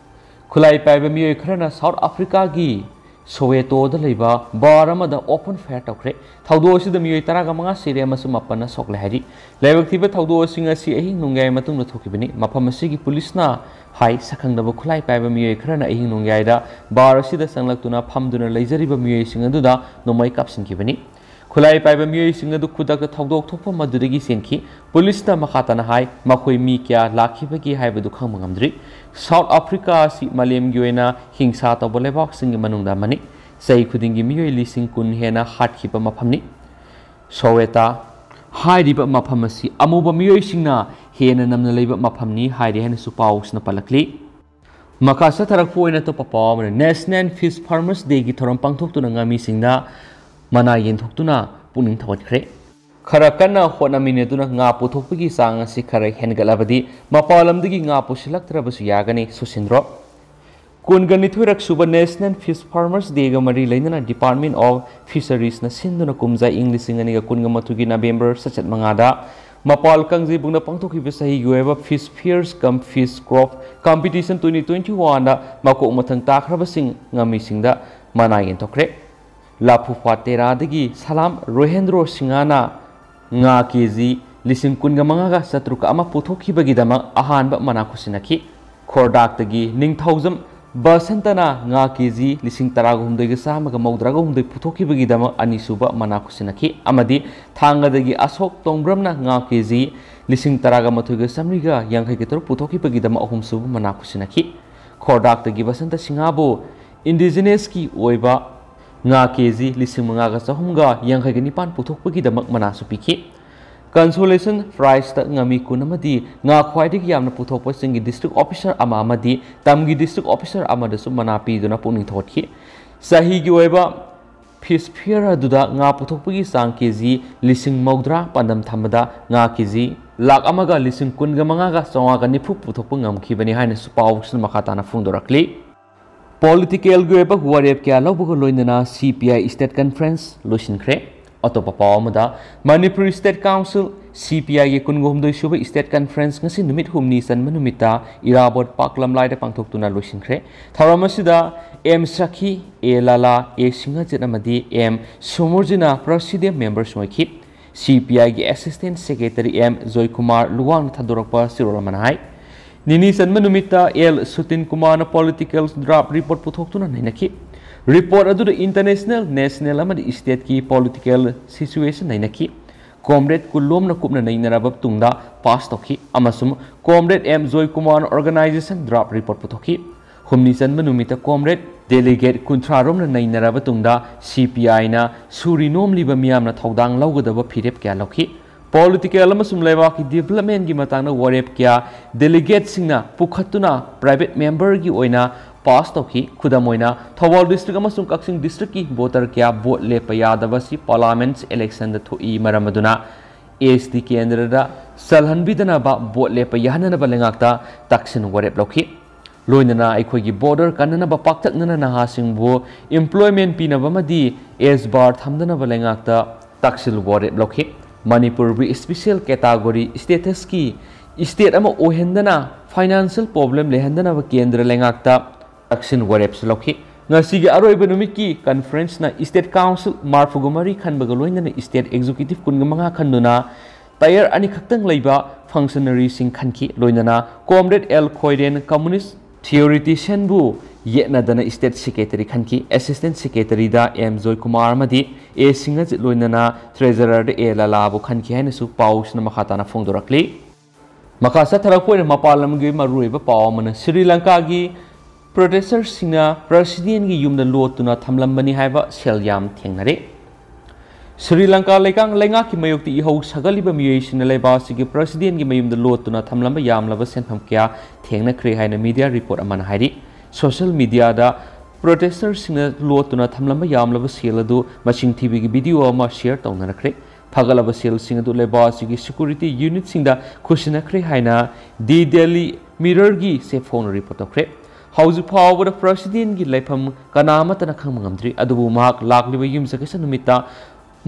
ꯈꯨꯠꯂꯥꯏ ꯄꯥꯏꯕ ꯃꯤꯑꯣꯏ ꯈꯔꯅ ꯁꯥꯎꯠ ꯑꯐ꯭ꯔꯤꯀꯥꯒꯤ ꯁꯣꯋꯦꯇꯣꯗ ꯂꯩꯕ ꯕꯥꯔ ꯑꯃꯗ open fire ꯇꯧꯈ꯭ꯔꯦ꯫ ꯊꯧꯗꯣꯛ ꯑꯁꯤꯗ ꯃꯤꯑꯣꯏ ꯇꯔꯥꯒ ꯃꯉꯥ ꯁꯤꯔꯦ ꯑꯃꯁꯨꯡ ꯃꯥꯄꯟꯅ ꯁꯣꯛꯂꯦ ꯍꯥꯏꯔꯤ꯫ ꯂꯥꯏꯕꯛ ꯊꯤꯕ ꯊꯧꯗꯣꯛ ꯑꯁꯤꯡ ꯑꯁꯤ ꯑꯍꯤꯡ ꯅꯣꯡꯌꯥꯏ ꯃꯇꯨꯡꯗ ꯊꯣꯛꯈꯤꯕꯅꯤ꯫ ꯃꯐꯝ ꯑꯁꯤꯒꯤ ꯄꯨꯂꯤꯁꯅ ꯍꯥꯏ, ꯁꯛꯈꯪꯗꯕ ꯈꯨꯠꯂꯥꯏ ꯄꯥꯏꯕ ꯃꯤꯑꯣꯏ ꯈꯔꯅ ꯑꯍꯤꯡ ꯅꯣꯡꯌꯥꯏꯗ ꯕꯥꯔ ꯑꯁꯤꯗ ꯆꯪꯂꯛꯇꯨꯅ ꯐꯝꯗꯨꯅ ꯂꯩꯖꯔꯤꯕ ꯃꯤꯑꯣꯏꯁꯤꯡ ꯑꯗꯨꯗ ꯅꯣꯡꯃꯩ ꯀꯥꯞꯁꯤꯟꯈꯤꯕꯅꯤ꯫ ꯈꯨꯠꯂꯥꯏ ꯄꯥꯏꯕ ꯃꯤꯑꯣꯏꯁꯤꯡ ꯑꯗꯨ ꯈꯨꯗꯛꯇ ꯊꯧꯗꯣꯛ ꯊꯣꯛꯐꯝ ꯑꯗꯨꯗꯒꯤ ꯆꯦꯟꯈꯤ꯫ ꯄꯨꯂꯤꯁꯅ ꯃꯈꯥ ꯇꯥꯅ ꯍꯥꯏ, ꯃꯈꯣꯏ ꯃꯤ ꯀꯌꯥ ꯂꯥꯛꯈꯤꯕꯒꯦ ꯍꯥꯏꯕꯗꯨ ꯈꯪꯕ ꯉꯝꯗ꯭ꯔꯤ꯫ ꯁꯥꯎꯠ ꯑꯐ꯭ꯔꯤꯀꯥ ꯑꯁꯤ ꯃꯥꯂꯦꯝꯒꯤ ꯑꯣꯏꯅ ꯍꯤꯡꯁꯥ ꯇꯧꯕ ꯂꯩꯕꯥꯛꯁꯤꯡꯒꯤ ꯃꯅꯨꯡꯗ ꯑꯃꯅꯤ꯫ ꯆꯍꯤ ꯈꯨꯗꯤꯡꯒꯤ ꯃꯤꯑꯣꯏ ꯂꯤꯁꯤꯡ ꯀꯨꯟ ꯍꯦꯟꯅ ꯍꯥꯠꯈꯤꯕ ꯃꯐꯝꯅꯤ꯫ ꯁꯣꯋꯦꯇꯥ ꯍꯥꯏꯔꯤꯕ ꯃꯐꯝ ꯑꯁꯤ ꯑꯃꯨꯕ ꯃꯤꯑꯣꯏꯁꯤꯡꯅ ꯍꯦꯟꯅ ꯅꯝꯅ ꯂꯩꯕ ꯃꯐꯝꯅꯤ ꯍꯥꯏꯔꯤ ꯍꯥꯏꯅꯁꯨ ꯄꯥꯎꯁꯤꯅ ꯄꯜꯂꯛꯂꯤ꯫ ꯃꯈꯥ ꯆꯠꯊꯔꯛꯄ ꯑꯣꯏꯅ ꯑꯇꯣꯞꯄ ꯄꯥꯎ ꯑꯃꯅ, National Fish Farmers Day ꯒꯤ ꯊꯧꯔꯝ ꯄꯥꯡꯊꯣꯛꯇꯨꯅ ꯉꯥꯃꯤꯁꯤꯡꯗ ꯃꯅꯥ ꯌꯦꯟꯊꯣꯛꯇꯨꯅ ꯄꯨꯛꯅꯤꯡ ꯊꯧꯒꯠꯈ꯭ꯔꯦ꯫ ꯈꯔ ꯀꯟꯅ ꯍꯣꯠꯅꯃꯤꯟꯅꯗꯨꯅ ꯉꯥ ꯄꯨꯊꯣꯛꯄꯒꯤ ꯆꯥꯡ ꯑꯁꯤ ꯈꯔ ꯍꯦꯟꯒꯠꯂꯕꯗꯤ ꯃꯄꯥꯟ ꯂꯝꯗꯒꯤ ꯉꯥ ꯄꯨꯁꯤꯜꯂꯛꯇ꯭ꯔꯕꯁꯨ ꯌꯥꯒꯅꯤ, ꯁꯨꯁꯤꯟꯗ꯭ꯔꯣ꯫ ꯀꯨꯟꯒ ꯅꯤꯊꯣꯏꯔꯛ ꯁꯨꯕ National Fish Farmers Day ꯒ ꯃꯔꯤ ꯂꯩꯅꯅ Department of Fisheries ꯅ ꯁꯤꯟꯗꯨꯅ ꯀꯨꯝꯖꯥ ꯏꯪ ꯂꯤꯁꯤꯡ ꯑꯅꯤꯒ ꯀꯨꯟꯒ ꯃꯥꯊꯣꯏꯒꯤ November ꯆꯆꯠ ꯃꯉꯥꯗ ꯃꯄꯥꯜ ꯀꯥꯡꯖꯩꯕꯨꯡꯗ ꯄꯥꯡꯊꯣꯛꯈꯤꯕ ꯆꯍꯤꯒꯤ ꯑꯣꯏꯕ Fish Fairs cum Fish Crop Competition twenty twenty-one ꯗ ꯃꯀꯣꯛ ꯃꯊꯪ ꯇꯥꯈ꯭ꯔꯕꯁꯤꯡ ꯉꯥꯃꯤꯁꯤꯡꯗ ꯃꯅꯥ ꯌꯦꯟꯊꯣꯛꯈ꯭ꯔꯦ꯫ ꯂꯐꯨꯐꯥ ꯇꯦꯔꯥꯗꯒꯤ ꯁꯂꯥꯝ ꯔꯣꯍꯦꯟꯗ꯭ꯔꯣ ꯁꯤꯡꯍꯅ ꯉꯥ ꯀꯦ ꯖꯤ ꯂꯤꯁꯤꯡ ꯀꯨꯟꯒ ꯃꯉꯥꯒ ꯆꯥꯇ꯭ꯔꯨꯛ ꯑꯃ ꯄꯨꯊꯣꯛꯈꯤꯕꯒꯤꯗꯃꯛ ꯑꯍꯥꯟꯕ ꯃꯅꯥ ꯈꯨꯠꯁꯤꯟꯅꯈꯤ꯫ ꯈꯣꯔꯗꯥꯛꯇꯒꯤ ꯅꯤꯡꯊꯧꯖꯝ ꯕꯁꯟꯇꯅ ꯉꯥ ꯀꯦ ꯖꯤ ꯂꯤꯁꯤꯡ ꯇꯔꯥꯒ ꯍꯨꯝꯗꯣꯏꯒ ꯆꯥꯝꯃꯒ ꯃꯧꯗ꯭ꯔꯥꯒ ꯍꯨꯝꯗꯣꯏ ꯄꯨꯊꯣꯛꯈꯤꯕꯒꯤꯗꯃꯛ ꯑꯅꯤꯁꯨꯕ ꯃꯅꯥ ꯈꯨꯠꯁꯤꯟꯅꯈꯤ ꯑꯃꯗꯤ ꯊꯥꯡꯒꯗꯒꯤ ꯑꯁꯣꯛ ꯇꯣꯡꯕ꯭ꯔꯝꯅ ꯉꯥ ꯀꯦ ꯖꯤ ꯂꯤꯁꯤꯡ ꯇꯔꯥꯒ ꯃꯥꯊꯣꯏꯒ ꯆꯥꯝꯃꯔꯤꯒ ꯌꯥꯡꯈꯩꯒ ꯇꯔꯨꯛ ꯄꯨꯊꯣꯛꯈꯤꯕꯒꯤꯗꯃꯛ ꯑꯍꯨꯝꯁꯨꯕ ꯃꯅꯥ ꯈꯨꯠꯁꯤꯟꯅꯈꯤ꯫ ꯈꯣꯔꯗꯥꯛꯇꯒꯤ ꯕꯁꯟꯇ ꯁꯤꯡꯍꯕꯨ indigenous ꯀꯤ ꯑꯣꯏꯕ ꯉꯥ ꯀꯦ ꯖꯤ ꯂꯤꯁꯤꯡ ꯃꯉꯥꯒ ꯆꯍꯨꯝꯒ ꯌꯥꯡꯈꯩꯒ ꯅꯤꯄꯥꯟ ꯄꯨꯊꯣꯛꯄꯒꯤꯗꯃꯛ ꯃꯅꯥꯁꯨ ꯄꯤꯈꯤ꯫ Consolation prize ꯇ ꯉꯥꯃꯤ ꯀꯨꯟ ꯑꯃꯗꯤ ꯉꯥ ꯈ꯭ꯋꯥꯏꯗꯒꯤ ꯌꯥꯝꯅ ꯄꯨꯊꯣꯛꯄꯁꯤꯡꯒꯤ district officer ꯑꯃ ꯑꯃꯗꯤ ꯇꯝꯒꯤ district officer ꯑꯃꯗꯁꯨ ꯃꯅꯥ ꯄꯤꯗꯨꯅ ꯄꯨꯛꯅꯤꯡ ꯊꯧꯒꯠꯈꯤ꯫ ꯆꯍꯤꯒꯤ ꯑꯣꯏꯕ Fish Fair ꯑꯗꯨꯗ ꯉꯥ ꯄꯨꯊꯣꯛꯄꯒꯤ ꯆꯥꯡ ꯀꯦ ꯖꯤ ꯂꯤꯁꯤꯡ ꯃꯧꯗ꯭ꯔꯥ ꯄꯥꯟꯗꯝ ꯊꯝꯕꯗ ꯉꯥ ꯀꯦ ꯖꯤ ꯂꯥꯈ ꯑꯃꯒ ꯂꯤꯁꯤꯡ ꯀꯨꯟꯒ ꯃꯉꯥꯒ ꯆꯥꯝꯃꯉꯥꯒ ꯅꯤꯐꯨ ꯄꯨꯊꯣꯛꯄ ꯉꯝꯈꯤꯕꯅꯤ ꯍꯥꯏꯅꯁꯨ ꯄꯥꯎꯁꯤꯅ ꯃꯈꯥ ꯇꯥꯅ ꯐꯣꯡꯗꯣꯔꯛꯂꯤ꯫ Political ꯒꯤ ꯑꯣꯏꯕ ꯋꯥꯔꯦꯞ ꯀꯌꯥ ꯂꯧꯕꯒ ꯂꯣꯏꯅꯅ C P I state conference ꯂꯣꯏꯁꯤꯟꯈ꯭ꯔꯦ꯫ ꯑꯇꯣꯞꯄ ꯄꯥꯎ ꯑꯃꯗ, Manipur State Council, C P I ꯒꯤ ꯀꯨꯟꯒ ꯍꯨꯝꯗꯣꯏ ꯁꯨꯕ state conference ꯉꯁꯤ ꯅꯨꯃꯤꯠ ꯍꯨꯝꯅꯤ ꯆꯟꯕ ꯅꯨꯃꯤꯠꯇ ꯏꯔꯥꯕꯣꯠ ꯄꯥꯔꯛ ꯂꯝꯂꯥꯏꯗ ꯄꯥꯡꯊꯣꯛꯇꯨꯅ ꯂꯣꯏꯁꯤꯟꯈ꯭ꯔꯦ꯫ ꯊꯧꯔꯝ ꯑꯁꯤꯗ M ꯁꯈꯤ, A ꯂꯥꯂꯥ, A ꯁꯤꯡꯍꯖꯤꯠ ꯑꯃꯗꯤ M ꯁꯣꯃꯣꯔꯖꯤꯅ presidium members ꯑꯣꯏꯈꯤ꯫ C P I ꯒꯤ assistant secretary M ꯖꯣꯏꯀꯨꯃꯥꯔ ꯂꯨꯋꯥꯡꯅ ꯊꯥꯗꯣꯔꯛꯄ ꯆꯦꯔꯣꯜ ꯑꯃꯅ ꯍꯥꯏ꯫ ꯅꯤꯅꯤ ꯆꯟꯕ ꯅꯨꯃꯤꯠꯇ L ꯁꯨꯇꯤꯟ ꯀꯨꯃꯥꯔꯅ political draft report ꯄꯨꯊꯣꯛꯇꯨꯅ ꯅꯩꯅꯈꯤ꯫ ꯔꯤꯄꯣꯔꯠ ꯑꯗꯨꯗ ꯏꯟꯇꯔꯅꯦꯁꯅꯦꯜ, ꯅꯦꯁꯅꯦꯜ ꯑꯃꯗꯤ ꯁ꯭ꯇꯦꯠꯀꯤ ꯄꯣꯂꯤꯇꯤꯀꯦꯜ ꯁꯤꯆꯨꯋꯦꯁꯟ ꯅꯩꯅꯈꯤ꯫ ꯀꯣꯝꯔꯦꯗ ꯀꯨꯟꯂꯣꯝꯅ ꯀꯨꯞꯅ ꯅꯩꯅꯔꯕ ꯇꯨꯡꯗ ꯄꯥꯁ ꯇꯧꯈꯤ ꯑꯃꯁꯨꯡ ꯀꯣꯝꯔꯦꯗ ꯑꯦꯝ ꯖꯣꯏꯀꯨꯃꯥꯔꯅ ꯑꯣꯔꯒꯅꯥꯏꯖꯦꯁꯟ ꯗ꯭ꯔꯥꯐ ꯔꯤꯄꯣꯔꯠ ꯄꯨꯊꯣꯛꯈꯤ꯫ ꯍꯨꯝꯅꯤ ꯆꯟꯕ ꯅꯨꯃꯤꯠꯇ ꯀꯣꯝꯔꯦꯗ ꯗꯦꯂꯤꯒꯦꯠ ꯀꯨꯟꯊ꯭ꯔꯥ ꯔꯣꯝꯅ ꯅꯩꯅꯔꯕ ꯇꯨꯡꯗ ꯁꯤ ꯄꯤ ꯑꯥꯏꯅ ꯁꯨꯔꯤ ꯅꯣꯝꯂꯤꯕ ꯃꯤꯌꯥꯝꯅ ꯊꯧꯗꯥꯡ ꯂꯧꯒꯗꯕ ꯐꯤꯔꯦꯞ ꯀꯌꯥ ꯂꯧꯈꯤ꯫ ꯄꯣꯂꯤꯇꯤꯀꯦꯜ ꯑꯃꯁꯨꯡ ꯂꯩꯕꯥꯛꯀꯤ ꯗꯤꯕꯦꯂꯞꯃꯦꯟꯒꯤ ꯃꯇꯥꯡꯗ ꯋꯥꯔꯦꯞ ꯀꯌꯥ ꯗꯦꯂꯤꯒꯦꯠꯁꯤꯡꯅ ꯄꯨꯈꯠꯇꯨꯅ ꯄ꯭ꯔꯥꯏꯚꯦꯠ ꯃꯦꯝꯕꯔꯒꯤ ꯑꯣꯏꯅ ꯄꯥꯁ ꯇꯧꯈꯤ꯫ ꯈꯨꯗꯝ ꯑꯣꯏꯅ, ꯊꯧꯕꯥꯜ ꯗꯤꯁꯇ꯭ꯔꯤꯛ ꯑꯃꯁꯨꯡ ꯀꯛꯆꯤꯡ ꯗꯤꯁꯇ꯭ꯔꯤꯛꯀꯤ ꯚꯣꯇꯔ ꯀꯌꯥ ꯚꯣꯠ ꯂꯦꯞꯄ ꯌꯥꯗꯕ ꯑꯁꯤ ꯄꯥꯔꯂꯥꯃꯦꯟꯠ ꯏꯂꯦꯛꯁꯟꯗ ꯊꯣꯛꯏ꯫ ꯃꯔꯝ ꯑꯗꯨꯅ ꯑꯦꯁ ꯇꯤ ꯀꯦꯟꯗ꯭ꯔꯗ ꯆꯜꯍꯟꯕꯤꯗꯅꯕ ꯚꯣꯠ ꯂꯦꯞꯄ ꯌꯥꯍꯟꯅꯅꯕ ꯂꯩꯉꯥꯛꯇ ꯇꯛꯁꯤꯟ ꯋꯥꯔꯦꯞ ꯂꯧꯈꯤ꯫ ꯂꯣꯏꯅꯅ ꯑꯩꯈꯣꯏꯒꯤ ꯕꯣꯔꯗꯔ ꯀꯟꯅꯅꯕ ꯄꯥꯛꯇꯛꯅꯅ ꯅꯍꯥꯁꯤꯡꯕꯨ ꯏꯝꯄ꯭ꯂꯣꯏꯃꯦꯟꯠ ꯄꯤꯅꯕ ꯑꯃꯗꯤ ꯑꯦꯁ ꯕꯥꯔ ꯊꯝꯗꯅꯕ ꯂꯩꯉꯥꯛꯇ ꯇꯛꯁꯤꯜ ꯋꯥꯔꯦꯞ ꯂꯧꯈꯤ꯫ ꯃꯅꯤꯄꯨꯔꯕꯨ ꯏꯁꯄꯤꯁꯦꯜ ꯀꯦꯇꯥꯒꯣꯔꯤ ꯁ꯭ꯇꯦꯇꯁꯀꯤ ꯁ꯭ꯇꯦꯠ ꯑꯃ ꯑꯣꯏꯍꯟꯗꯅ ꯐꯥꯏꯅꯥꯟꯁꯤꯌꯦꯜ ꯄ꯭ꯔꯣꯕ꯭ꯂꯦꯝ ꯂꯩꯍꯟꯗꯅꯕ ꯀꯦꯟꯗ꯭ꯔ ꯂꯩꯉꯥꯛꯇ ꯇꯛꯁꯤꯜ ꯋꯥꯔꯦꯞꯁꯨ ꯂꯧꯈꯤ꯫ ꯉꯁꯤꯒꯤ ꯑꯔꯣꯏꯕ ꯅꯨꯃꯤꯠꯀꯤ ꯀꯟꯐꯔꯦꯟꯁꯅ ꯁ꯭ꯇꯦꯠ ꯀꯥꯎꯟꯁꯤꯜ ꯃꯔꯤꯐꯨꯒ ꯃꯔꯤ ꯈꯟꯕꯒ ꯂꯣꯏꯅꯅ ꯁ꯭ꯇꯦꯠ ꯑꯦꯛꯖꯤꯀ꯭ꯌꯨꯇꯤꯚ ꯀꯨꯟꯒ ꯃꯉꯥ ꯈꯟꯗꯨꯅ ꯇꯌꯔ ꯑꯅꯤꯈꯛꯇꯪ ꯂꯩꯕ ꯐꯪꯁꯅꯔꯤꯁꯤꯡ ꯈꯟꯈꯤ꯫ ꯂꯣꯏꯅꯅ ꯀꯣꯝꯔꯦꯗ ꯑꯦꯜ ꯈꯣꯏꯔꯦꯟ ꯀꯝꯃꯨꯅꯤꯁ ꯊꯤꯑꯣꯔꯤꯇꯤꯁꯤꯌꯟꯕꯨ ꯌꯦꯠꯅꯗꯅ ꯁ꯭ꯇꯦꯠ ꯁꯦꯀ꯭ꯔꯦꯇꯔꯤ ꯈꯟꯈꯤ꯫ ꯑꯦꯁꯤꯁꯇꯦꯟꯠ ꯁꯦꯀ꯭ꯔꯦꯇꯔꯤꯗ ꯑꯦꯝ ꯖꯣꯏꯀꯨꯃꯥꯔ ꯑꯃꯗꯤ ꯑꯦ ꯁꯤꯡꯍꯖꯤꯠ ꯂꯣꯏꯅꯅ ꯇ꯭ꯔꯦꯖꯔꯔꯗ ꯑꯦ ꯂꯂꯥꯕꯨ ꯈꯟꯈꯤ ꯍꯥꯏꯅꯁꯨ ꯄꯥꯎꯁꯤꯅ ꯃꯈꯥ ꯇꯥꯅ ꯐꯣꯡꯗꯣꯔꯛꯂꯤ꯫ ꯃꯈꯥ ꯆꯠꯊꯔꯛꯄ ꯑꯣꯏꯅ ꯃꯄꯥꯟ ꯂꯝꯒꯤ ꯃꯔꯨꯑꯣꯏꯕ ꯄꯥꯎ ꯑꯃꯅ ꯁ꯭ꯔꯤ ꯂꯪꯀꯥꯒꯤ ꯄ꯭ꯔꯣꯇꯦꯁꯇꯔꯁꯤꯡꯅ ꯄ꯭ꯔꯁꯤꯗꯦꯟꯒꯤ ꯌꯨꯝꯗ ꯂꯣꯠꯇꯨꯅ ꯊꯝꯂꯝꯕꯅꯤ ꯍꯥꯏꯕ ꯁꯦꯜ ꯌꯥꯝ ꯊꯦꯡꯅꯔꯦ꯫ ꯁ꯭ꯔꯤ ꯂꯪꯀꯥ ꯂꯩꯀꯥꯡ ꯂꯩꯉꯥꯛꯀꯤ ꯃꯥꯌꯣꯛꯇ ꯏꯍꯧ ꯁꯥꯒꯠꯂꯤꯕ ꯃꯤꯑꯣꯏꯁꯤꯡꯅ ꯂꯩꯕꯥꯛ ꯑꯁꯤꯒꯤ ꯄ꯭ꯔꯁꯤꯗꯦꯟꯒꯤ ꯃꯌꯨꯝꯗ ꯂꯣꯠꯇꯨꯅ ꯊꯝꯂꯝꯕ ꯌꯥꯝꯂꯕ ꯁꯦꯟꯐꯝ ꯀꯌꯥ ꯊꯦꯡꯅꯈ꯭ꯔꯦ ꯍꯥꯏꯅ ꯃꯤꯗꯤꯌꯥ ꯔꯤꯄꯣꯔꯠ ꯑꯃꯅ ꯍꯥꯏꯔꯤ꯫ ꯁꯣꯁꯤꯌꯦꯜ ꯃꯤꯗꯤꯌꯥꯗ ꯄ꯭ꯔꯣꯇꯦꯁꯇꯔꯁꯤꯡꯅ ꯂꯣꯠꯇꯨꯅ ꯊꯝꯂꯝꯕ ꯌꯥꯝꯂꯕ ꯁꯦꯜ ꯑꯗꯨ ꯃꯁꯤꯡ ꯊꯤꯕꯒꯤ ꯚꯤꯗꯤꯑꯣ ꯑꯃ ꯁꯤꯌꯔ ꯇꯧꯅꯔꯛꯈ꯭ꯔꯦ꯫ ꯐꯒꯠꯂꯕ ꯁꯦꯜꯁꯤꯡ ꯑꯗꯨ ꯂꯩꯕꯥꯛ ꯑꯁꯤꯒꯤ ꯁꯦꯀ꯭ꯌꯨꯔꯤꯇꯤ ꯌꯨꯅꯤꯠꯁꯤꯡꯗ ꯈꯨꯠꯁꯤꯟꯅꯈ꯭ꯔꯦ ꯍꯥꯏꯅ ꯗꯤ ꯗꯦꯂꯤ ꯃꯤꯔꯔꯒꯤ ꯆꯦꯐꯣꯡꯅ ꯔꯤꯄꯣꯔꯠ ꯇꯧꯈ꯭ꯔꯦ꯫ ꯍꯧꯖꯤꯛ ꯐꯥꯎꯕꯗ ꯄ꯭ꯔꯁꯤꯗꯦꯟꯒꯤ ꯂꯩꯐꯝ ꯀꯅꯥ ꯑꯃꯠꯇꯅ ꯈꯪꯕ ꯉꯝꯗ꯭ꯔꯤ, ꯑꯗꯨꯕꯨ ꯃꯍꯥꯛ ꯂꯥꯛꯂꯤꯕ ꯌꯨꯝꯁꯀꯩꯁ ꯅꯨꯃꯤꯠꯇ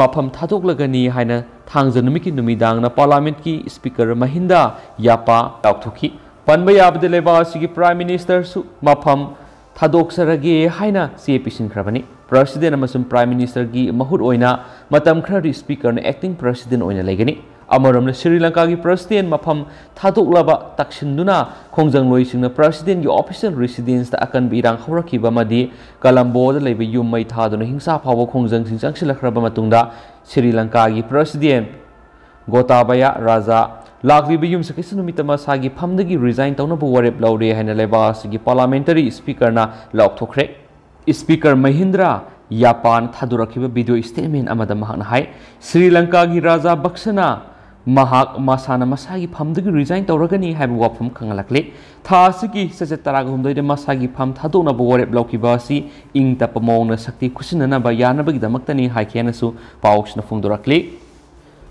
ꯃꯐꯝ ꯊꯥꯗꯣꯛꯂꯒꯅꯤ ꯍꯥꯏꯅ ꯊꯥꯡꯖ ꯅꯨꯃꯤꯠꯀꯤ ꯅꯨꯃꯤꯗꯥꯡꯅ ꯄꯥꯔꯂꯥꯃꯦꯟꯠꯀꯤ ꯁ꯭ꯄꯤꯀꯔ ꯃꯍꯤꯟꯗꯥ ꯌꯥꯄꯥ ꯂꯥꯎꯊꯣꯛꯈꯤ꯫ ꯄꯟꯕ ꯌꯥꯕꯗꯤ, ꯂꯩꯕꯥꯛ ꯑꯁꯤꯒꯤ ꯄ꯭ꯔꯥꯏꯝ ꯃꯤꯅꯤꯁꯇꯔꯁꯨ ꯃꯐꯝ ꯊꯥꯗꯣꯛꯆꯔꯒꯦ ꯍꯥꯏꯅ ꯆꯦ ꯄꯤꯁꯤꯟꯈ꯭ꯔꯕꯅꯤ꯫ ꯄ꯭ꯔꯁꯤꯗꯦꯟ ꯑꯃꯁꯨꯡ ꯄ꯭ꯔꯥꯏꯝ ꯃꯤꯅꯤꯁꯇꯔꯒꯤ ꯃꯍꯨꯠ ꯑꯣꯏꯅ ꯃꯇꯝ ꯈꯔꯗꯤ ꯁ꯭ꯄꯤꯀꯔꯅ ꯑꯦꯛꯇꯤꯡ ꯄ꯭ꯔꯁꯤꯗꯦꯟ ꯑꯣꯏꯅ ꯂꯩꯒꯅꯤ꯫ ꯑꯃꯔꯣꯝꯗ, ꯁ꯭ꯔꯤ ꯂꯪꯀꯥꯒꯤ ꯄ꯭ꯔꯁꯤꯗꯦꯟ ꯃꯐꯝ ꯊꯥꯗꯣꯛꯂꯕ ꯇꯛꯁꯤꯟꯗꯨꯅ ꯈꯣꯡꯖꯪꯂꯣꯏꯁꯤꯡꯅ ꯄ꯭ꯔꯁꯤꯗꯦꯟꯒꯤ ꯑꯣꯐꯤꯁꯤꯌꯦꯜ ꯔꯤꯁꯤꯗꯦꯟꯁꯇ ꯑꯀꯟꯕ ꯏꯔꯥꯡ ꯍꯧꯔꯛꯈꯤꯕ ꯑꯃꯗꯤ ꯀꯂꯝꯕꯣꯗ ꯂꯩꯕ ꯌꯨꯝ ꯃꯩ ꯊꯥꯗꯨꯅ ꯍꯤꯡꯁꯥ ꯐꯥꯎꯕ ꯈꯣꯡꯖꯪꯁꯤꯡ ꯆꯪꯁꯤꯜꯂꯛꯈ꯭ꯔꯕ ꯃꯇꯨꯡꯗ ꯁ꯭ꯔꯤ ꯂꯪꯀꯥꯒꯤ ꯄ꯭ꯔꯁꯤꯗꯦꯟ ꯒꯣꯇꯥꯕꯌꯥ ꯔꯥꯖꯥ ꯂꯥꯛꯂꯤꯕ ꯌꯨꯝꯁꯥꯀꯩꯁꯥ ꯅꯨꯃꯤꯠꯇ ꯃꯁꯥꯒꯤ ꯐꯝꯗꯒꯤ ꯔꯤꯖꯥꯏꯟ ꯇꯧꯅꯕ ꯋꯥꯔꯦꯞ ꯂꯧꯔꯦ ꯍꯥꯏꯅ ꯂꯩꯕꯥꯛ ꯑꯁꯤꯒꯤ ꯄꯥꯔꯂꯥꯃꯦꯟꯇꯔꯤ ꯁ꯭ꯄꯤꯀꯔꯅ ꯂꯥꯎꯊꯣꯛꯈ꯭ꯔꯦ꯫ ꯁ꯭ꯄꯤꯀꯔ ꯃꯍꯤꯟꯗ꯭ꯔꯥ ꯌꯥꯄꯥꯟ ꯊꯥꯗꯣꯔꯛꯈꯤꯕ ꯚꯤꯗꯤꯑꯣ ꯁ꯭ꯇꯦꯠꯃꯦꯟ ꯑꯃꯗ ꯃꯍꯥꯛꯅ ꯍꯥꯏ, ꯁ꯭ꯔꯤ ꯂꯪꯀꯥꯒꯤ ꯔꯥꯖꯥ ꯕꯛꯁꯅ ꯃꯍꯥꯛ ꯃꯁꯥꯅ ꯃꯁꯥꯒꯤ ꯐꯝꯗꯒꯤ ꯔꯤꯖꯥꯏꯟ ꯇꯧꯔꯒꯅꯤ ꯍꯥꯏꯕ ꯋꯥꯐꯝ ꯈꯪꯍꯜꯂꯛꯂꯤ꯫ ꯊꯥ ꯑꯁꯤꯒꯤ ꯆꯩꯆꯠ ꯇꯔꯥꯒ ꯍꯨꯝꯗꯣꯏꯗ ꯃꯁꯥꯒꯤ ꯐꯝ ꯊꯥꯗꯣꯛꯅꯕ ꯋꯥꯔꯦꯞ ꯂꯧꯈꯤꯕ ꯑꯁꯤ ꯏꯪ ꯇꯞꯄ ꯃꯑꯣꯡꯗ ꯁꯛꯇꯤ ꯈꯨꯠꯁꯤꯟꯅꯅꯕ ꯌꯥꯅꯕꯒꯤꯗꯃꯛꯇꯅꯤ ꯍꯥꯏꯈꯤ ꯍꯥꯏꯅꯁꯨ ꯄꯥꯎꯁꯤꯅ ꯐꯣꯡꯗꯣꯔꯛꯂꯤ꯫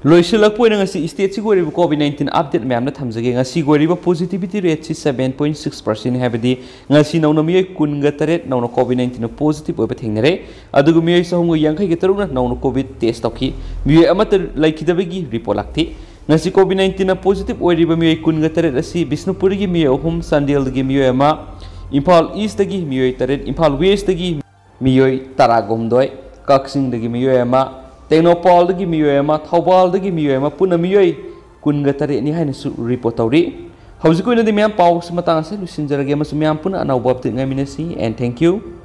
ꯂꯣꯏꯁꯤꯜꯂꯛꯄ ꯑꯣꯏꯅ ꯉꯁꯤ ꯁ꯭ꯇꯦꯠꯁꯤꯒꯤ ꯑꯣꯏꯔꯤꯕ ꯀꯣꯚꯤꯗ ꯅꯥꯏꯟꯇꯤꯟ ꯑꯞꯗꯦꯠ ꯃꯌꯥꯝꯅ ꯊꯝꯖꯒꯦ꯫ ꯉꯁꯤꯒꯤ ꯑꯣꯏꯔꯤꯕ ꯄꯣꯖꯤꯇꯤꯚꯤꯇꯤ ꯔꯦꯠꯁꯤ ꯁꯕꯦꯟ ꯄꯣꯏꯟ ꯁꯤꯛꯁ ꯄꯥꯔꯁꯦꯟ, ꯍꯥꯏꯕꯗꯤ ꯉꯁꯤ ꯅꯧꯅ ꯃꯤꯑꯣꯏ ꯀꯨꯟꯒ ꯇꯔꯦꯠ ꯅꯧꯅ ꯀꯣꯚꯤꯗ ꯅꯥꯏꯟꯇꯤꯟ ꯄꯣꯖꯤꯇꯤꯚ ꯑꯣꯏꯕ ꯊꯦꯡꯅꯔꯦ꯫ ꯑꯗꯨꯒ ꯃꯤꯑꯣꯏ ꯆꯍꯨꯝꯒ ꯌꯥꯡꯈꯩꯒ ꯇꯔꯨꯛꯅ ꯅꯧꯅ ꯀꯣꯚꯤꯗ ꯇꯦꯁ ꯇꯧꯈꯤ꯫ ꯃꯤꯑꯣꯏ ꯑꯃꯠꯇ ꯂꯩꯈꯤꯗꯕꯒꯤ ꯔꯤꯄꯣꯔꯠ ꯂꯥꯛꯇꯦ꯫ ꯉꯁꯤ ꯀꯣꯚꯤꯗ ꯅꯥꯏꯟꯇꯤꯟꯅ ꯄꯣꯖꯤꯇꯤꯚ ꯑꯣꯏꯔꯤꯕ ꯃꯤꯑꯣꯏ ꯀꯨꯟꯒ ꯇꯔꯦꯠ ꯑꯁꯤ ꯕꯤꯁꯅꯨꯄꯨꯔꯗꯒꯤ ꯃꯤꯑꯣꯏ ꯑꯍꯨꯝ, ꯆꯥꯟꯗꯦꯜꯗꯒꯤ ꯃꯤꯑꯣꯏ ꯑꯃ, ꯏꯝꯐꯥꯜ ꯏꯁꯇꯒꯤ ꯃꯤꯑꯣꯏ ꯇꯔꯦꯠ, ꯏꯝꯐꯥꯜ ꯋꯦꯁꯇꯒꯤ ꯃꯤꯑꯣꯏ ꯇꯔꯥꯒ ꯍꯨꯝꯗꯣꯏ, ꯀꯛꯆꯤꯡꯗꯒꯤ ꯃꯤꯑꯣꯏ ꯑꯃ, ꯇꯦꯡꯅꯧꯄꯜꯗꯒꯤ ꯃꯤꯑꯣꯏ ꯑꯃ, ꯊꯧꯕꯥꯜꯗꯒꯤ ꯃꯤꯑꯣꯏ ꯑꯃ, ꯄꯨꯟꯅ ꯃꯤꯑꯣꯏ ꯀꯨꯟꯒ ꯇꯔꯦꯠꯅꯤ ꯍꯥꯏꯅꯁꯨ ꯔꯤꯄꯣꯔꯠ ꯇꯧꯔꯤ꯫ ꯍꯧꯖꯤꯛꯀꯤ ꯑꯣꯏꯅꯗꯤ ꯃꯌꯥꯝ ꯄꯥꯎꯁꯤ ꯃꯇꯥꯡ ꯑꯁꯤꯗ ꯂꯣꯏꯁꯤꯟꯖꯔꯒꯦ ꯑꯃꯁꯨꯡ ꯃꯌꯥꯝ ꯄꯨꯟꯅ ꯑꯅꯧꯕ ꯑꯞꯗꯦꯠ ꯉꯥꯏꯃꯤꯟꯅꯁꯤ꯫ And thank you.